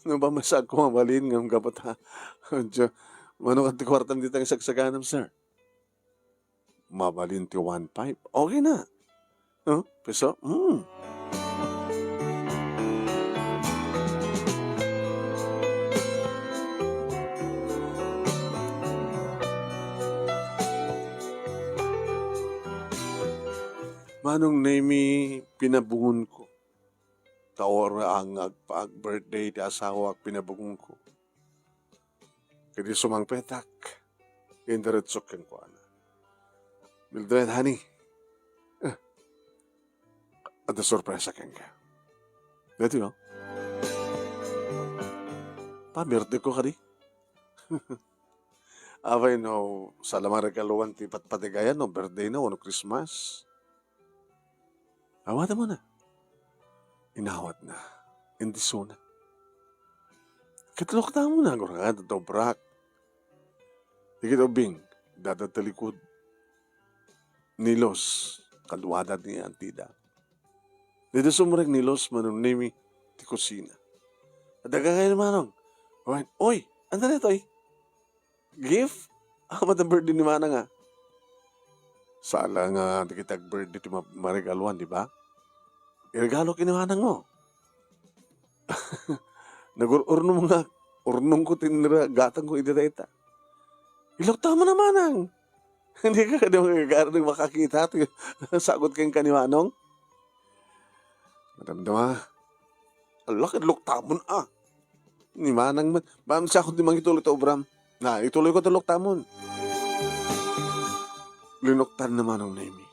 No ba, masag ko mabalin ngem gapu ta. Diyo, mano ket ti kuartam dita nga sagsaganam, sir? Mabalin ti one five. Okay na. No? Piso? Hmm. Manong Nemi, pinabungonko. Ta uray nga agpa-, ag-birthday ti asawak, pinabungonko. Ket idi sumangpetak, indiretsok kenkuana. "Mildred, honey, eh, adda sorpresa kenka." Daytoy, oh. Pa, birthday ko kadi. Apay no, saan la maregaluan ti patpatigayan no birthday na wenno Christmas. Awatem na. Inawatna. Indisona. Ket luktamon, aguragad, adda obrak. Dagiti ubbing, adda ta likod. Ni Luz, kaduada ni Antida. Dayta sumrek ni Luz, Manong Nemi, ti kusina. Adda kakayo ni Manong. Oy, oy, ania daytoy? Gift? Awan met a birthday ni Manang, ah. Saan la nga dagiti ag-birthday ti ma-, maregaluan, di ba? Iregalo ken ni Manang mo. Nagur-urnom nga, urnongko ti nira-, gatangko idi dayta. Iluktamon a, Manang. Dika kadi makakita ti sagut kenka ni Manong? Madamdama. Ala, ket luktamon a. Ni Manang met. Bamsa ako ti mangituloy ta obram. Na, ituloyko ta luktamon. Linuktan ni Manong Nemi.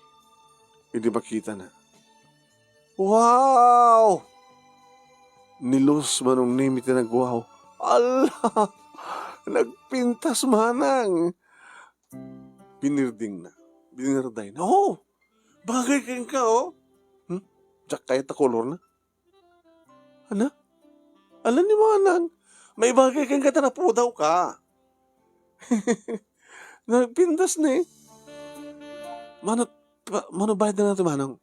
Idi makitana. Wow! Ni Luz, Manong Nemi, ti nagwaw. Ala! Nagpintas, Manang! Binirdingna. Binirdayna. Oh! Bagay kenka, oh! Hmm? Diak kayat ta kolorna. Ana? Ala ni Manang, maibagay kenka ta napudawka. Nagpintas ni. Mano, pa-, mano bayad na nato, Manang?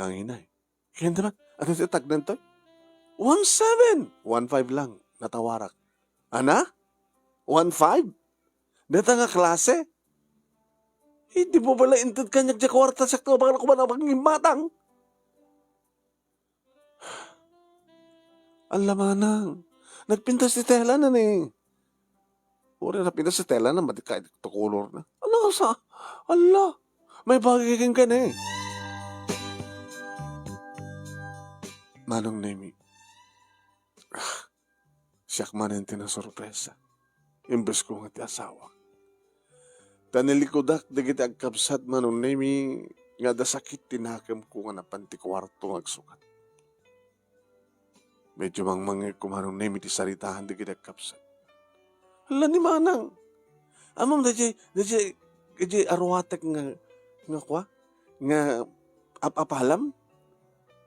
Nanginay. Kaya naman, ano ti tagnan to? One seven! One five lang, natawarak. Ana? One five? Data nga klase? Hindi mo pala inted kanyag di kwarta sa kawang ako ba na pangimbatang? Ala, Manang, nagpintas ti tela na ni. Uri na pintas ti tela na, madi ka iti kolor na. Ala, sa, ala, maibagay kenka ni. Manong Nemi, ah, siak manen ti nasorpresa. Imbes ko nga ti asawak. Ta nilikudak dagiti agkabsat, Manong Nemi, nga adda sakit ti nakemko nga napan ti kuarto nga agsukat. Medyo mangmangngegko, Manong Nemi, ti saritaen dagiti agkabsat. Hala ni Manang. Ammom, daydiay, daydiay, daydiay aruatek nga, nga kua? Nga ap-apalam?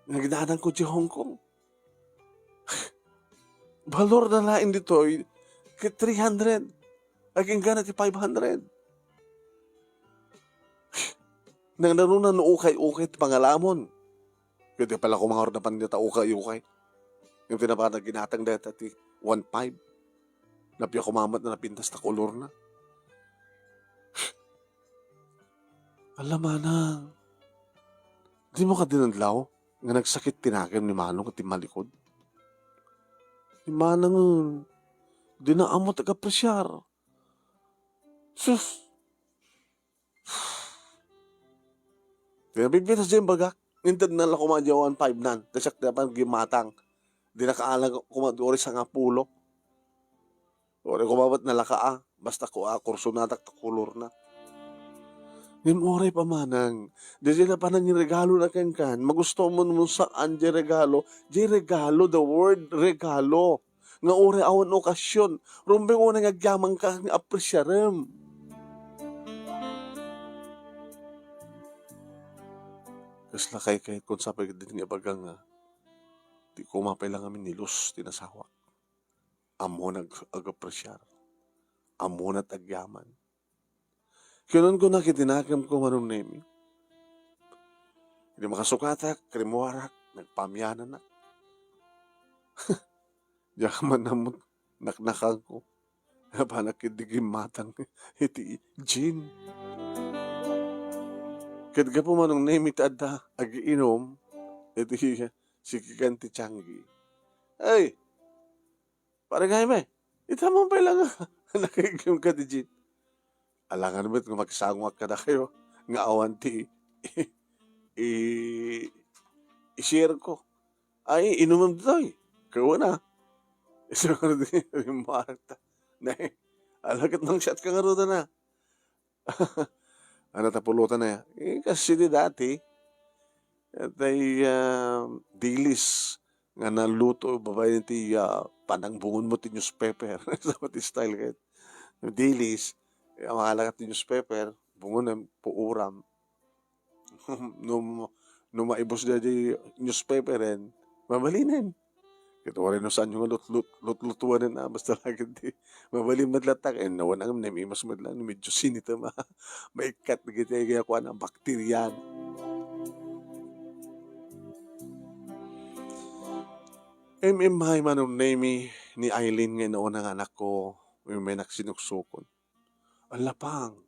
Nga ginaananko di Hong Kong. Balor na laeng ditoy, ti three hundred. Agingga na ti five hundred. Nang nanuna no ukay-ukay ti pangalamon. Kaya di pala kumangar na pan dita ukay-ukay. Yung tinapana ginatang deta ti one five. Napia kumamat na napintas ta kolor na. Ala, manang. Di mo ka dinadlaw nga nagsakit ti nakem ni Manong ti malikod? Ni Manang, di na ammo tagapreciar. Sus! Di na bibintas dyan bagak. Intad na la kumadya one five nan. Kasi ak dapat gimatang. Di na kaalang kumadya ori sangapulo. Ori kumabat na laka, ah. Basta ko, ah, kurso na tak, kolor na. Ngem uray pa manang, di sila pa nang regalo na kenkan. Magusto mo mo saan di regalo. Di regalo, the word regalo. Nga uray awan okasyon. Rumbeng unay nga agyaman ka nga apresiarem. Kasla kay, kay, kung sapay din nga baga nga, di ko mapay lang amin ni Luz, tinasawak. Ammona ag-, agapresiar. Ammona ti agyaman. Kinunko na iti nakemko, Manong Nemi. Idi makasukatak, rimmuarak, nagpamiananak. Diak man ammo naknakangko. Apanak idi gimmatang iti gin. Ket gapu, Manong Nemi, ta adda agiinum iti sikikan ti tianggi. Ay, Pare Jaime, ita man pay lang a nakaiggem ka ti gin. Alangan met nga magsangok kadakayo nga awan ti i-, i-, i-share ko. Ay, inumem ditoy. Kawana. Isu nga di rimmuarta. Nay, ala ket mangsiat ka ngarud na. Ano ta pulutan na ya? Eh, kasi di dati, itay, ah, dilis nga naluto, babaen ti, ah, panang bungon mo ti newspaper. Sa ti style ket. Dilis, eh, makalakat ti newspaper, bungon na puuram. No, no maibus da di newspaper, eh, mabalinen. Ket uray no saanyo nga lut-, lut-, lutlutuanen, ah, basta la ket di mabalin met latta, ket no, nang namimas met la, no medyo sinita ma-, maikkat dagiti, kaya kuan, ah, bakterya. Im-, immay, Manong Nemi, ni Eileen nga inauna nga anakko, immay naksinuksukon. Ala pang.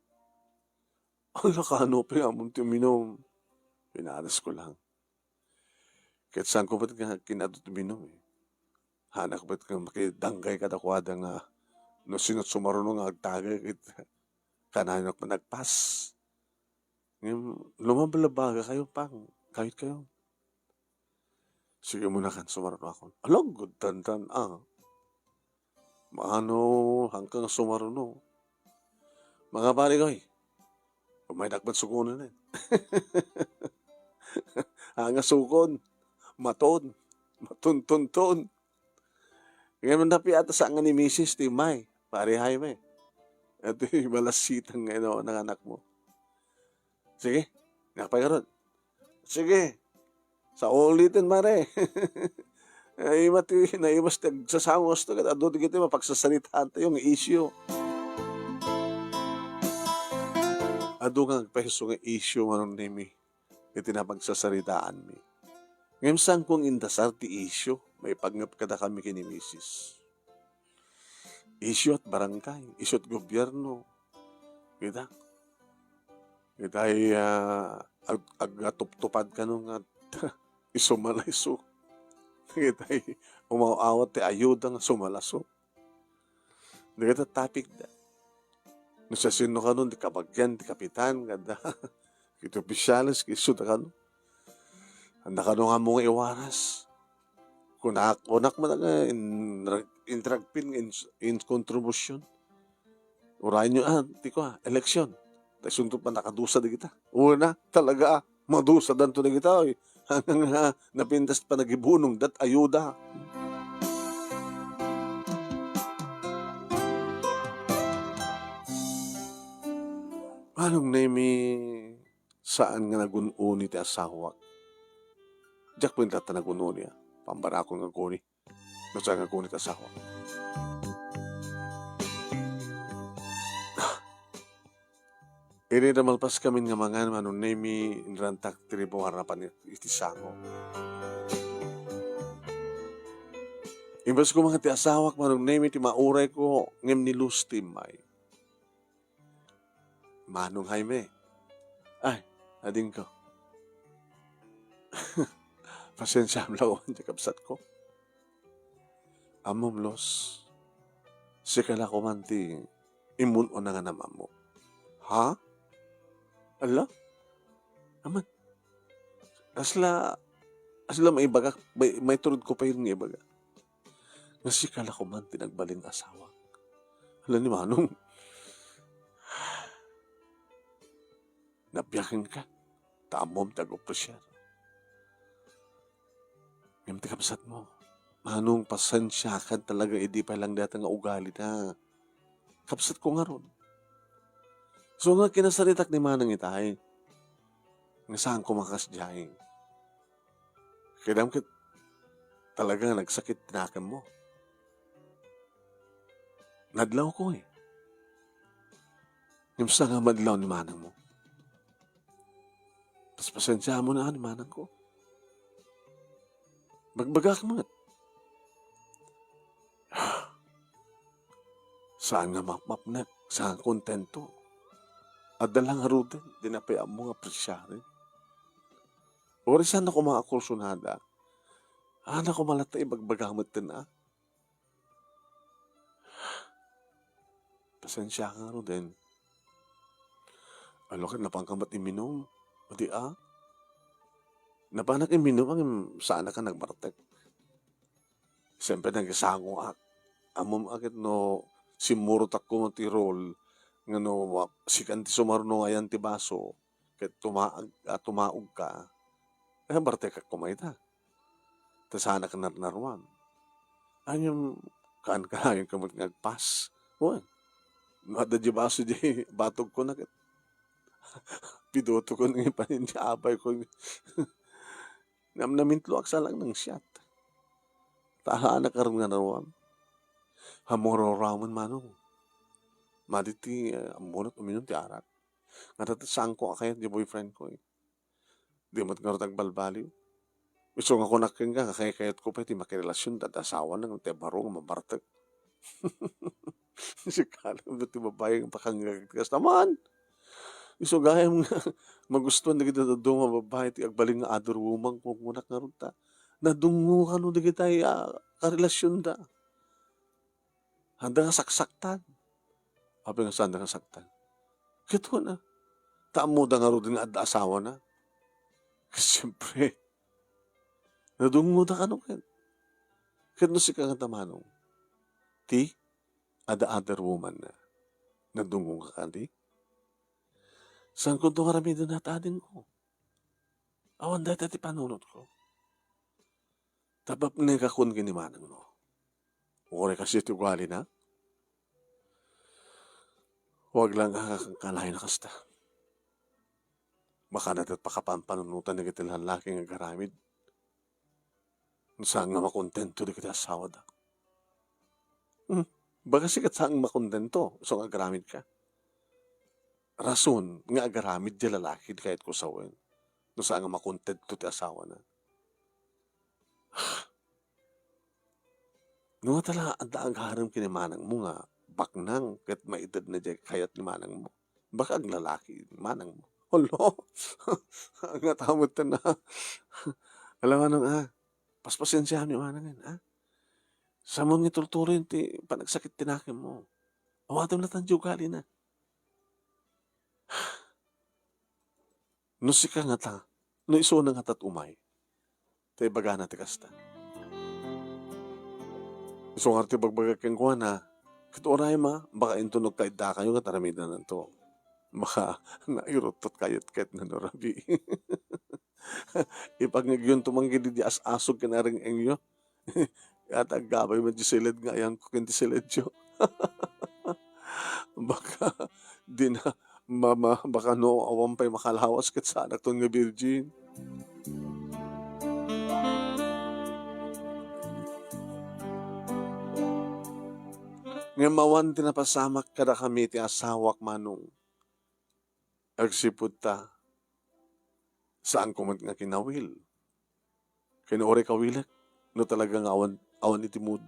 Ala kano, pay amon ti uminum. Pinares ko lang. Ket saanko met nga kin-adu ti uminum, eh. Haanak met nga makidanggay kadakuada nga no sino't sumaruno nga agtagay ket kanayon met nagpas. Ngem, lumabalabaga kayo, pang. Kayot kayo. Sige muna kan sumaruno akon. Alagad, dandan, ah. Maano, hangka nga sumaruno. Mga pare ko, eh. Umay dakmat sukonen, eh. Anga sukon. Maton. Matuntunton. Ngayon, napi ata sa nga ni misis, ti may. Pare Jaime. Ito yung malasitang ngayon ng anak mo. Sige, nakapay ka ron. Sige, sa ulitin, mare. Ay, mati, naimas ti agsasangos to, ket adu ti kiti mapagsasaritaan tayo nga isyu. Adu nga agpaiso nga isyu, Manong Nemi, iti napagsasaritaanmi. Ngem saan kong indasar ti isyu, maipagngep kada kami ken ni misis. Isyu at barangay, isyu at gobyerno. Kita? Kita ay, ah, ag-, agatuptupad kano nga isu man la isu. Kita ay umaw-awat ti ayuda nga isu man la isu. Dagita topic da. No siasino kano, ti kabagian, ti kapitan, kada. Iti opisyales, ket isu da kano. Anda kano nga ammo nga iwaras. Kunak-, kunak man nga in-, intragpin nga ins-, in kontribusyon. Urayen nyo, ah, ti ko, ah, eleksyon. Ta isunto pa nakadusa dagita. Una, talaga, ah, madusa danto dagita, oy. Hanggang, ah, napintas pa nagibunong dat ayuda. Manong Nemi, saan nga nagun-uni ti asawak. Diak pay latta nagun-uni, ah. Pambarakon nga aguni. No saan nga aguni ti asawak. Idi da malpaskamin nga mangan, Manong Nemi, inrantak ti ribuar a pan iti sango. Imbes ko mangan ti asawak, Manong Nemi, ti mauray ko, ngem ni Luz ti immay. Manong Jaime. Ay, adingko. Pasensiam la, wen, ti kabsatko. Ammom, Luz, sika la koman ti immun-una nga namammo. Ha? Ala? Aman, kasla, kasla maibagak, may, maiturodko pay nga ibaga. Nga sika la koman ti nagbalin nga asawak. Ala ni Manong. Nabiagenka, ta ammom ti ag-opresiar. Ngem ti kabsatmo, Manong, pasensiakan talaga idi pay lang dayta nga ugalina. Kabsatko ngarud. So nga kinasaritak ni Manang itay, nga saanko makasdiay. Kidam ket talaga nga nagsakit ti nakemmo. Nadlawko, eh. Ngem sa nga madlaw ni manangmo. Paspasensiamon a ni manangko. Bagbagak met. Saan nga mapmapnek, saan kontento. Adda la ngaruden, dina pay ammo nga apresiaren. Uray saan a koma a kursunada. Saan a koma latta ibagbaga metten a. Pasensiaka ngaruden. Ala ket napanka met imminum. Adi a. Napanak imminum ngem saanak a nagbartek. Siyempre, nagisangoak. Ammom a ket no simmurotakko met ti rule nga no ma-, sikan ti sumarno nga ayan ti baso, ket tumaag-, a, tumaogka, eh, bartekak koma ita. Ta saanak a narnaruam. Ngem, kaan-kaanka met nga agpas. Wen, no adda di baso di batogko na ket. Pidutokon nga ipanin di abayko. Namnamintloak sa lang nang siat. Ta saanak a narnaruam. Ammok ramen, manong. Madi ti, eh, ammonak uminum ti arak. Nga ta saanko a kayat di boyfriend ko, eh. Di met ngarud agbalbaliw. Isu nga kunak kenka nga kaykayatko pay ti makirelasionda ti asawana ngem ti baro nga mabartek. Sika laeng ti babai nga pakangngegek ti kasta man. Isu gayam nga magustuan dagiti dadduma a babai ti agbalin nga other woman, kunkunak ngarud ta. Nadungngokan no dagitay a karelasionda. Adda nga saksaktan. Apay nga saanda nga saktan? Ket wen a, ta ammoda ngaruden nga adda asawana. Ket siempre, nadungngoda kano ket. Ket no sika nga ta manong, ti, adda other woman na. Nadungngoka kadi? Saanko nga aramiden a ta adingko? Awan dayta ti panunotko. Ta mapnekakon ken ni manangmo. Uray kasdiay ti ugalina. Huwag lang a kalayo a kasta. Baka na ket pakapampanunotan dagiti lallaki nga agaramid. No saan nga makontento dagiti asawada. Hmm. Baka sika ket saan nga makontento, isu nga agaramidka. Rason nga agaramid ti lalaki ti kayatko sawen. No saan nga makontento ti asawana. No, ta la, adda agarem ken ni manangmo nga baknang ket maitedna diay kayat ni manangmo. Baka aglalaki ni manangmo. Hala! Angata metten a. Ala, manong, a. Paspasensiaam ni manangen, a. Saanmo nga ituloy-tuloy ti panagsakit ti nakemmo. Awatem latta ti ugalina. No sika ngata, no isuna ngata ti umay, ta ibagana ti kasta. Isu ngarud ti ibagbagak kenkuana, ket uray ma, baka inton agkaiddakayo ket aramidenanto. Baka nairuttot kayat ket nanurabi. Ipangngegyonto man ket diay as-asog ken areng-engyo. Ket aggabay met diay siled nga ayanko ken ti siledyo. Baka dina mama-, baka no awan pay makalawas ket saanakton nga virgin. Ngem awan ti napasamak kadakami ti asawak, manong. Agsipud ta, saanko met nga kinawil. Ken uray kawilek, no talaga nga awan, awan iti mood.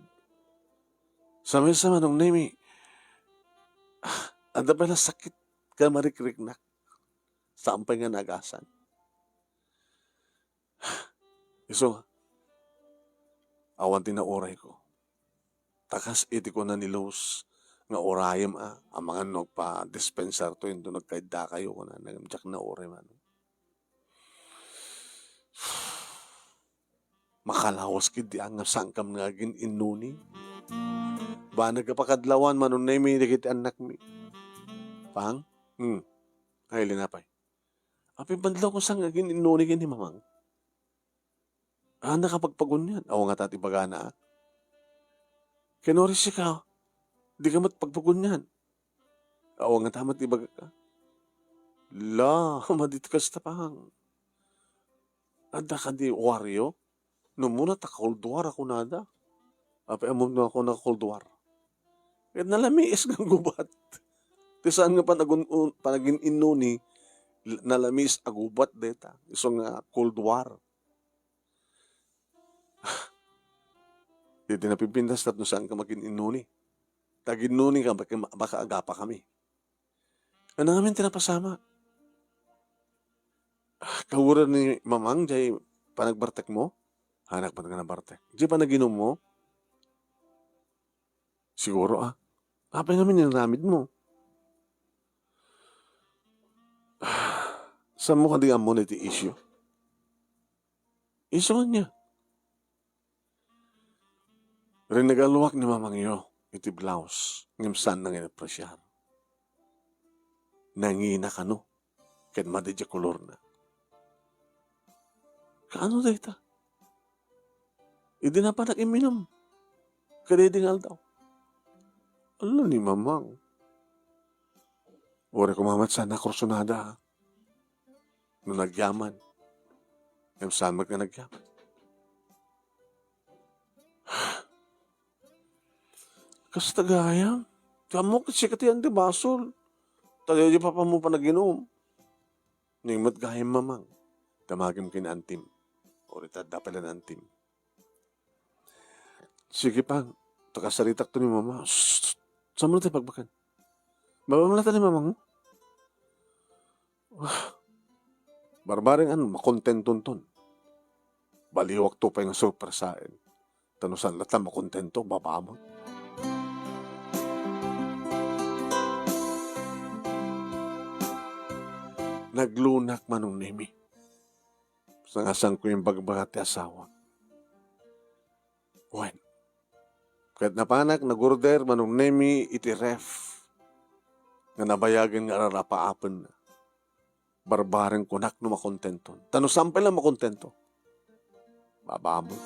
Sa maysa, Manong Nemi, adda pay la sakit ken marikriknak. Saan pay nga naagasan. Isu nga, awan ti naurayko. Ta kas iti kuna ni Luz nga urayem a, amangan no agpa-dispensarto inton agkaiddakayo, kunana, ngem diak nauray man. Makalawas ketdi a nga saankam nga agin-innuni. Banag a pakadlawan, Manong Nemi, dagiti annakmi. Pang? Hmm. Ay, linapay. Apay, banlaw ko saan nga agin-innuni ken ni Mamang? Ah, nakapagpagunian. Awan ngata ti ibagana, a. Ken uray sika, dika met pagpagunian. Awan ngata met ti ibagaka. La, madi ti kasta, Pang. Adda kadi Wario? No umuna ta Cold War a kunada. Apay, ammom no kuna Cold War? Ket nalamiis nga gubat. Ti saan nga panagun-, un-, panagin-innuni, l-, nalamiis a gubat dayta. Isu nga Cold War. Iti napipintas tapno saanka agin-innuni. Ta aginnuni ka, baka, baka agapakami. Ania ngamin ti napasamak? Ah, kaurag ni Mamang jay panagbartekmo? Anak, ba't nga nabartek? Jay panaginummo? Siguro, a. Apay ngamin inaramidmo? Saanmo kadi ammo iti issue? Isu ania? Rinagalak ni Mamangyo iti blouse, ngem saanna nga inapresiar. Nangina kano, ket madi ti kolorna. Kaano dayta? Idi napanak imminum, kadaydi nga aldaw. Ala ni Mamang. Uray koma met saan a kursunada, a. No nagyaman, ngem saan met nga nagyaman. Kasta gayam, ti ammok ket sika ti andi basol. Ta daydi papamo panaginum. Nia met gayam, Mamang. Damagem ken antim. Uray ta adda pay la antim. Sige, Pang, ta kasaritakto ni Mama. Shh! Saanmo ti pagbakan? Babam la ta ni Mamang? Ah, barbareng ano, makontentonton. Baliwakto pay nga sorpresaen. Ta no saan latta makontento, babamot. Naglunak, Manong Nemi. Sa nga saanko imbagbaga ti asawak. Wen, ket napanak nag-order, Manong Nemi, iti ref nga nabayagen nga ararapaapenna. Barbareng kunak no makontenton. Ta no saan pay la makontento, babamot.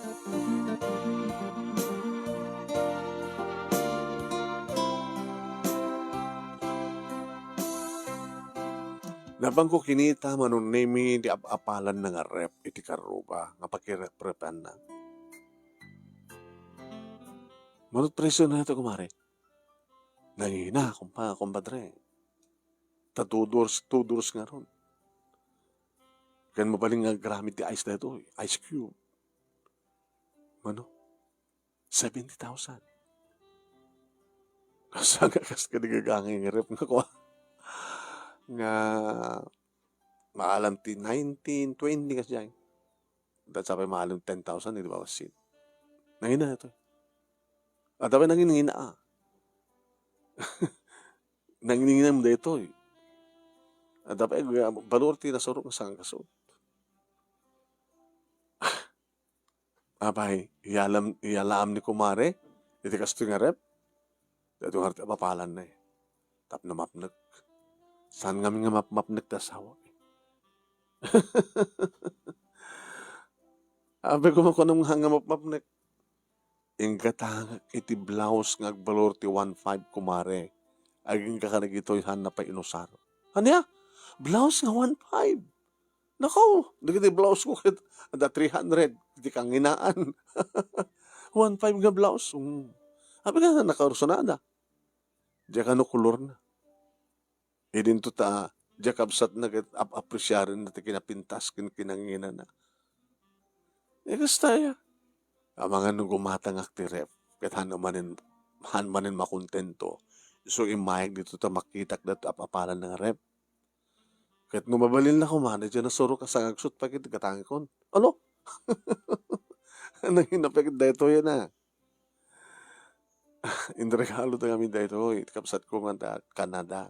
Napanko kinita, Manong Nemi, ti ap-apalanna nga ref iti karruba nga pakireprepanna. Mano't presyo na ito, kumare? Nangina, kumpa-, kumpadre. Ta two doors, two doors ngarud. Ken mabalin nga agraman ti ice daytoy, ice cube. Mano? Seventy thousand. Asa nga kas kadi gagangay nga ref nga kua? Nga maalam ti nineteen, twenty kasdiay. Adda pay maalam ten thousand, di ba, bassit? Nangina ito. Adda pay nangingina, a. Nanginginam daytoy. Adda pay, ah, balor ti nasurok nga sangkasut. Apay, iyalam, iyalaam ni kumare iti kastoy nga ref? Daytoy nga ref ti apapalanna, eh. Tapno mapnek. Saan ngamin nga mapmapnek ti asawak, eh? Apay, kumakuanam nga, nga mapmapnek. Inggatangak iti blouse nga agbalor ti one five, kumare. Agingga kadagitoy, saanna pay inusar. Ania? Blouse nga one five? Nako, dagiti blouse ko ket adda three hundred iti kanginaan. One five nga blouse. Mm. Apay nga nakaursunada. Diak kano kolorna. Idinto ta Diak kabsatna ket ap-, apresiarenna ti kinapintas ken kinanginana. Eh, kasta aya. Amangan no gumatangak ti ref, ket han manen, han manen makontento. Isu immayeg dito ta makitak daytoy ap-apalan nga ref. Ket no mabalinna koma, daydiay nasurok a sangagsut pay ket gatangekon. Alo? Nangina pay ket daytoy na. Inregalo da ngamin daytoy, kabsatko nga da Canada.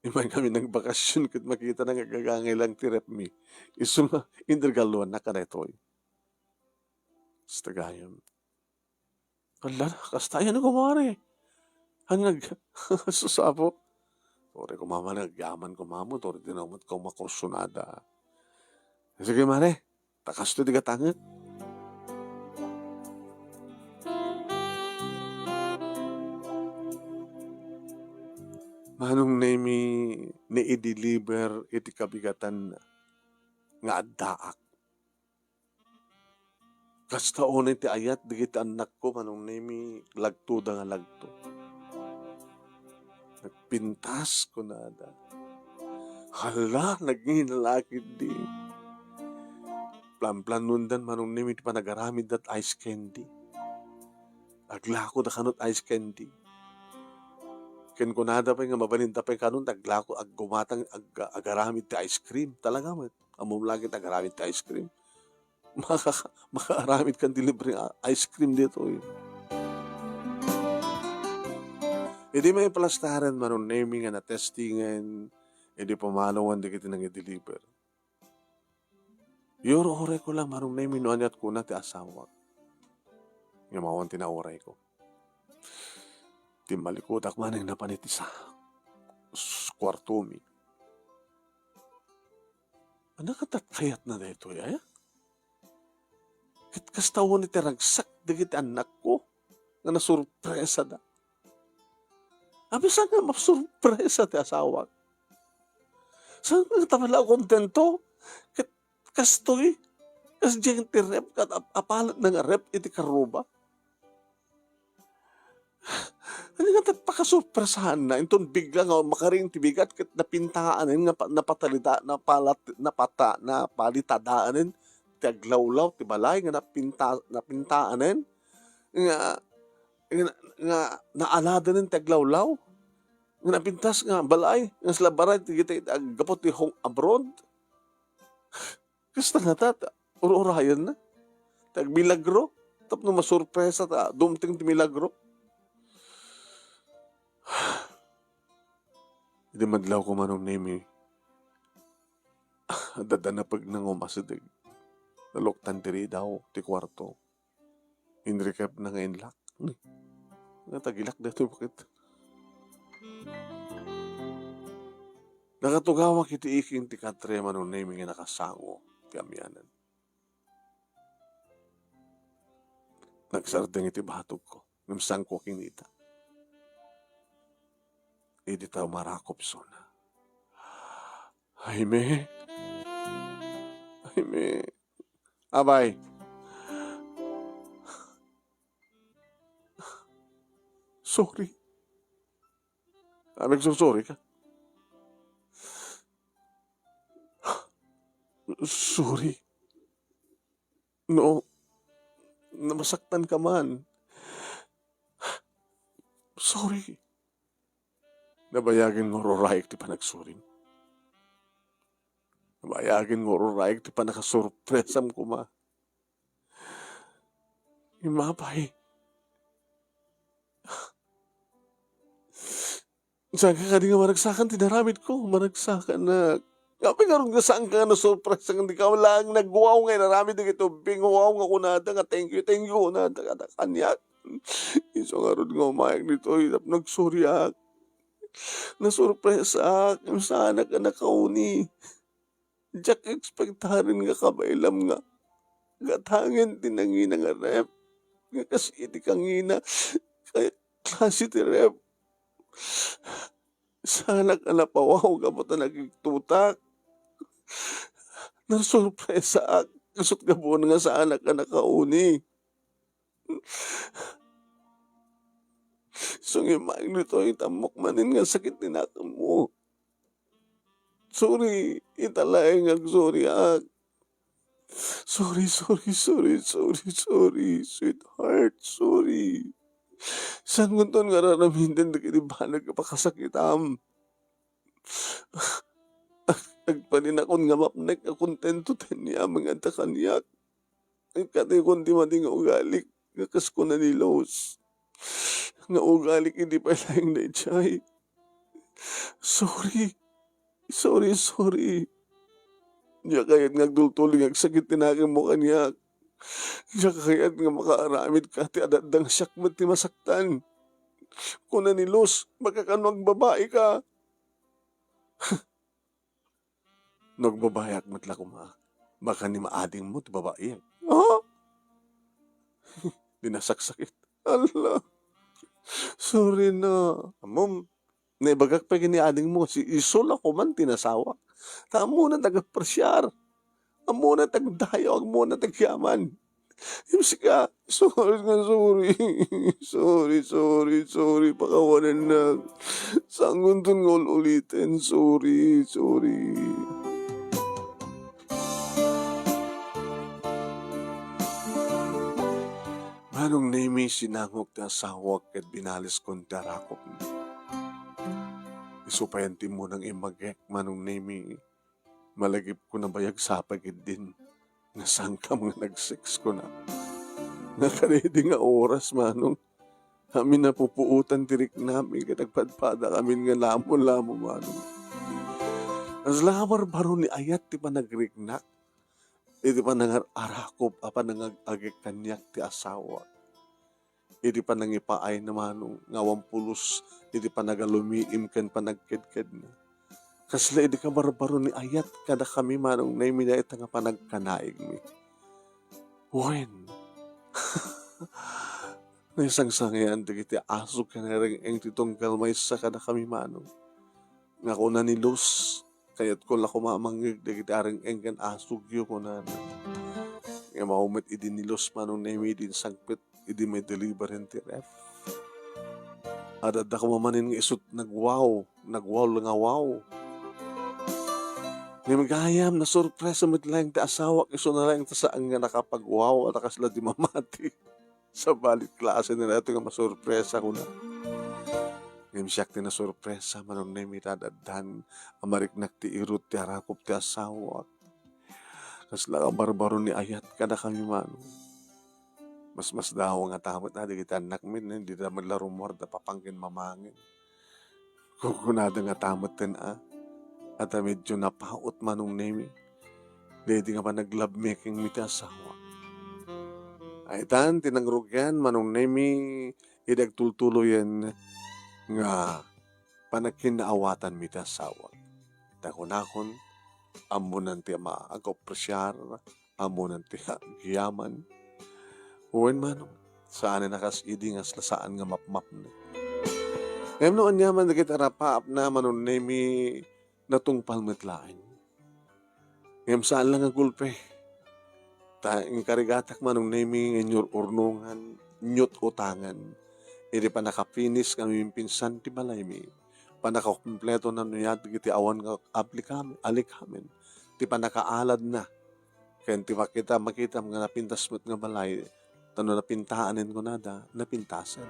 Iman kami nagbakasyon ket makitana nga agagangay lang ti ref mi. Isu nga inregaluannak kadaytoy. Kasta gayam. Ala, kasta yan, kumare. Ang nag-, susapo. Tore, kumama, nagyaman, kumamo. Tore, di na umat kung makursunada. Sige, mare. Takasto di gatangek. Manong Nemi, ni i-deliver iti kabigatan nga addaak. Kasta unay ti ayat dagiti annakko, Manong Nemi, lagtoda nga lagto. Nagpintas, kunada. Hala, nagngina la ketdi. Planplanondan, Manong Nemi, ti panagaramidda ti ice candy. Aglakoda kano ti ice candy. Ken kunada pay nga mabalinda pay kano, aglako, aggumatang, ag-, agaramid ti ice cream. Talaga met. Ammom la ket agaramid ti ice cream. Maka-, makaaramid kan ti libre nga ice cream ditoy. Idi maipalastaren, Manong Nemi, nga natestingen idi pumanawen dagiti nangi-deliver. Iyur-urayko lang, Manong Nemi, no aniat kuna ti asawak. Ngem awan ti naurayko. Timmalikudak manen napan iti sa-, s-, kuartomi. Ania kayatna daytoy, aya? Ket kasta unay ti ragsak dagiti annakko nga nasurpresada. Apay, saan nga masurpresa ti asawak? Saan nga ta pala kontento? Ket kastoy, kasdiay ti ref, ket ap-, apalanna nga ref iti karruba. Ania nga ti pakasurpresahanna? Inton bigla nga makaring ti bigat ket napintaanen nga pa-, napatalida-, napalat-, napata-, napalitadaanen ti aglawlaw ti balay nga napinta-, napintaanen nga, nga, nga naaladanen ti aglawlaw nga napintas nga balay nga sila baray ti, ti, ti aggapu ti home abroad. Kasta ngata, ta ur-urayenna. Ti agmilagro. Tapno masurpresa ta dumteng ti milagro. Idi madlawko, Manong Nemi, adda napegna nga umasideg. Naluktan ti ridaw ti kuarto. Inrikepna nga inlock. Nga tagilak daytoy, bakit? Nakatugawak iti iking ti katre, Manong Nemi, nga nakasango ti amianan. Nagsardeng iti batogko, ngem saanko a kinita. Idi ta umarakop isuna. Jaime. Jaime. Abay. Sorry. Agsursori ka. Sorry. No, namasaktan ka man. Sorry. Nabayagen nga ur-urayek ti panagsurim. Nabayagen nga ur-urayek ti pannakasurpresam koma. Imapay. Saanka kadi nga managsakan ti naramidko? Managsakan na. Apay ngarud nga saanka nga nasurpresa nga dika laeng nagguaw nga inaramid dagiti ubbing? Wow nga kunada nga, "Thank you, thank you," kunada kada kaniak. Isu ngarud nga umayag ditoy tapno agsoriak. Nasurpresaak, saanak a nakauni. Diak ekspektaren nga kabaelam nga gatangen ti nangina nga ref. Nga kas iti kangina, kay klase ti ref. Saanak a napawaw gapu ta nakigtutak. Nasurpresaak. Isut' gapuna nga saanak a nakauni. Sungimag ditoy, tammok manen nga sakit ti nakemmo. Sorry, ita laeng nga agsoriak. Sorry, sorry, sorry, sorry, sorry, sweetheart, sorry. Saankonton nga ar-aramiden dagiti banag nga pakasakitam? Ag-, agbalinakon nga mapnek a kontento ti aniaman nga adda kaniak. Agkatayon ti madi nga ugalik nga kas kuna ni Luz, nga ugalik idi pay laeng daydiay. Sorry. Sorry, sorry. Diak kayat nga agtultuloy nga agsakit ti nakemmo kaniak. Diak kayat nga makaaramidka ti adda nga siak met ti masaktan. Kuna ni Luz, baka kano agbabaika. No agbabaiak met la koma, baka ni maadingmo ti babaim. Ha? Di nasaksakit. Ala. Sorry na. Ammom, naibagak pay ken ni adingmo, si isu la koman ti nasawak. Ta ammona ti agapresiar. Ammona ti agdayaw, ammona ti agyaman. Ngem sika, sorry nga sorry. Sorry, sorry, sorry, pakawanennak. Saankonton nga ul-uliten. Sorry, sorry. Manong Nemi, sinangok ti asawak ket binaliskon ti arakupna. Isu payen ti immunang immagek, Manong Nemi. Malagipko nabayag sapay ketdin nga saankam nga nag-sex, kuna. Nga kadaydi nga oras, Manong, amin napupuotan ti riknami ket agpadpadakamin nga lamo-lamo, Manong. Kasla barbaro ni ayat ti panagriknak iti panangar-arakop a panangag-agek kaniak ti asawak. Idi panangipaayna, Manong, nga awan pulos iti panagalumiim ken panagkedkedna. Kasla idi kabarbaro ni ayat kadakami, Manong Nemi, dayta nga panagkanaigmi. Wen, naisangsangian dagiti asog ken areng-eng ti tunggal maysa kadakami, Manong. Nga kuna ni Luz, "Kayatko la koma a mangngeg dagiti areng-eng ken asogyo," kunana. Ngem awan met idi ni Luz, Manong Nemi, idi insangpet idi may delivery ti ref. Adda koma manen nga isut' nagwaw, nagwaw nga wow. Ngem gayam, nasurpresa met laeng ti asawak, isuna laeng ta saan nga nakapagwaw, ta kasla di mamati. Sabali, klase na daytoy nga masurpresa, kuna. Ngem siak ti nasurpresa, Manong Nemi, ta addan a mariknak ti irut ti arakop ti asawak. Kasla kabarbaro ni ayat kadakami, Manong. Masmasdaaw ngata met a dagiti annakmi, dida met la rummuar da papangen mamangin. Kukunada ngata metten a, ta medyo napaut, Manong Nemi, daydi nga panag-lovemaking mi ti asawa. Ay, tan, ti nangrugian, Manong Nemi, idi agtultuloyen nga panagkinnaawatan mi ti asawa. Ta kunakon, ammonan ti ma-, ag-apresiar, ammonan ti agyaman. Wen, Manong, saanen a kas idi nga saan nga mapmapnek. Ngem no aniaman dagiti arapaapna, Manong Nemi, natungpal met laeng. Ngem saan la nga gulpe. Ta inkarigatak, Manong Nemi, nga inyur-urnongan, inyut-utangan. Idi pannakapinis nga numimpinsan ti balaymi, pannakakumpleto na no aya dagiti awan nga aplikam-, alikamen, ti pannakaaladna, ken ti makita-, makitam nga napintas met nga balay, ta no napintaen, kunada, napintasen.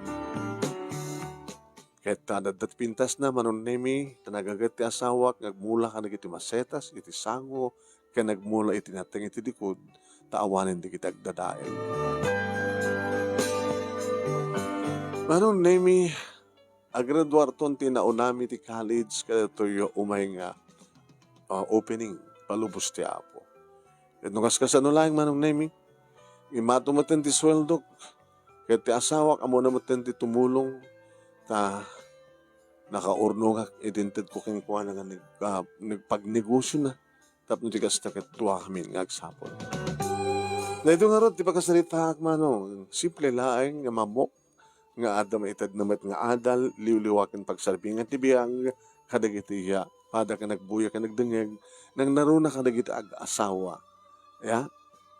Ket ta adda ti pintasna, Manong Nemi, ta nagaget ti asawak nga agmula kadagiti masetas iti sango ken agmula iti nateng iti likod, ta awanen dagiti agdadael. Manong Nemi, agraduarton ti naunami ti college kadatoy umay nga, ah, opening, palubos ti Apo. Ket no kaskasano laeng, Manong Nemi, immato metten ti sueldok, ket ti asawak, ammona metten ti tumulong, ta nakaurnongak iti intedko kenkuana nga nag-, ah, nagpagnegosiona, tapno ti kasta ket duakamin nga agsapul. Daytoy ngarud ti pakasaritaak, Manong, simple laeng nga mammok, nga adda maitedna met nga adal, liwliwa ken pagsarbingan ti biag kadagiti ya, pada ken agbuya ken agdengngeg, nangnaruna kadagiti ag-asawa. Ya,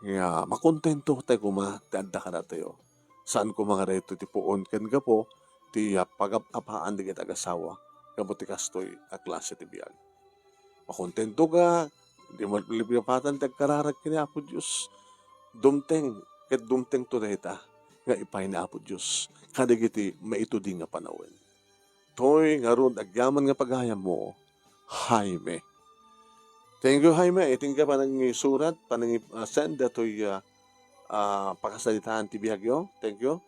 nga makontento tayo koma ti adda kadatayo. Saan koma nga daytoy ti puon ken gapu ti ya pagap-apaan dagiti ag-asawa gapu ti kastoy a klase ti biag. Makontento ka, di mo liplipatan ti agkararag ken ni Apo Dios. Dumteng, ket dumtengto dayta nga ipaay ni Apo Dios kadagiti maitudi nga panawen. Toy ngarud agyaman nga pagayammo, Jaime. Thank you, Jaime. Iti nga panangisurat, panangi-, ah, send datoy, ah, ah, pakasaritaan ti biagyo. Thank you.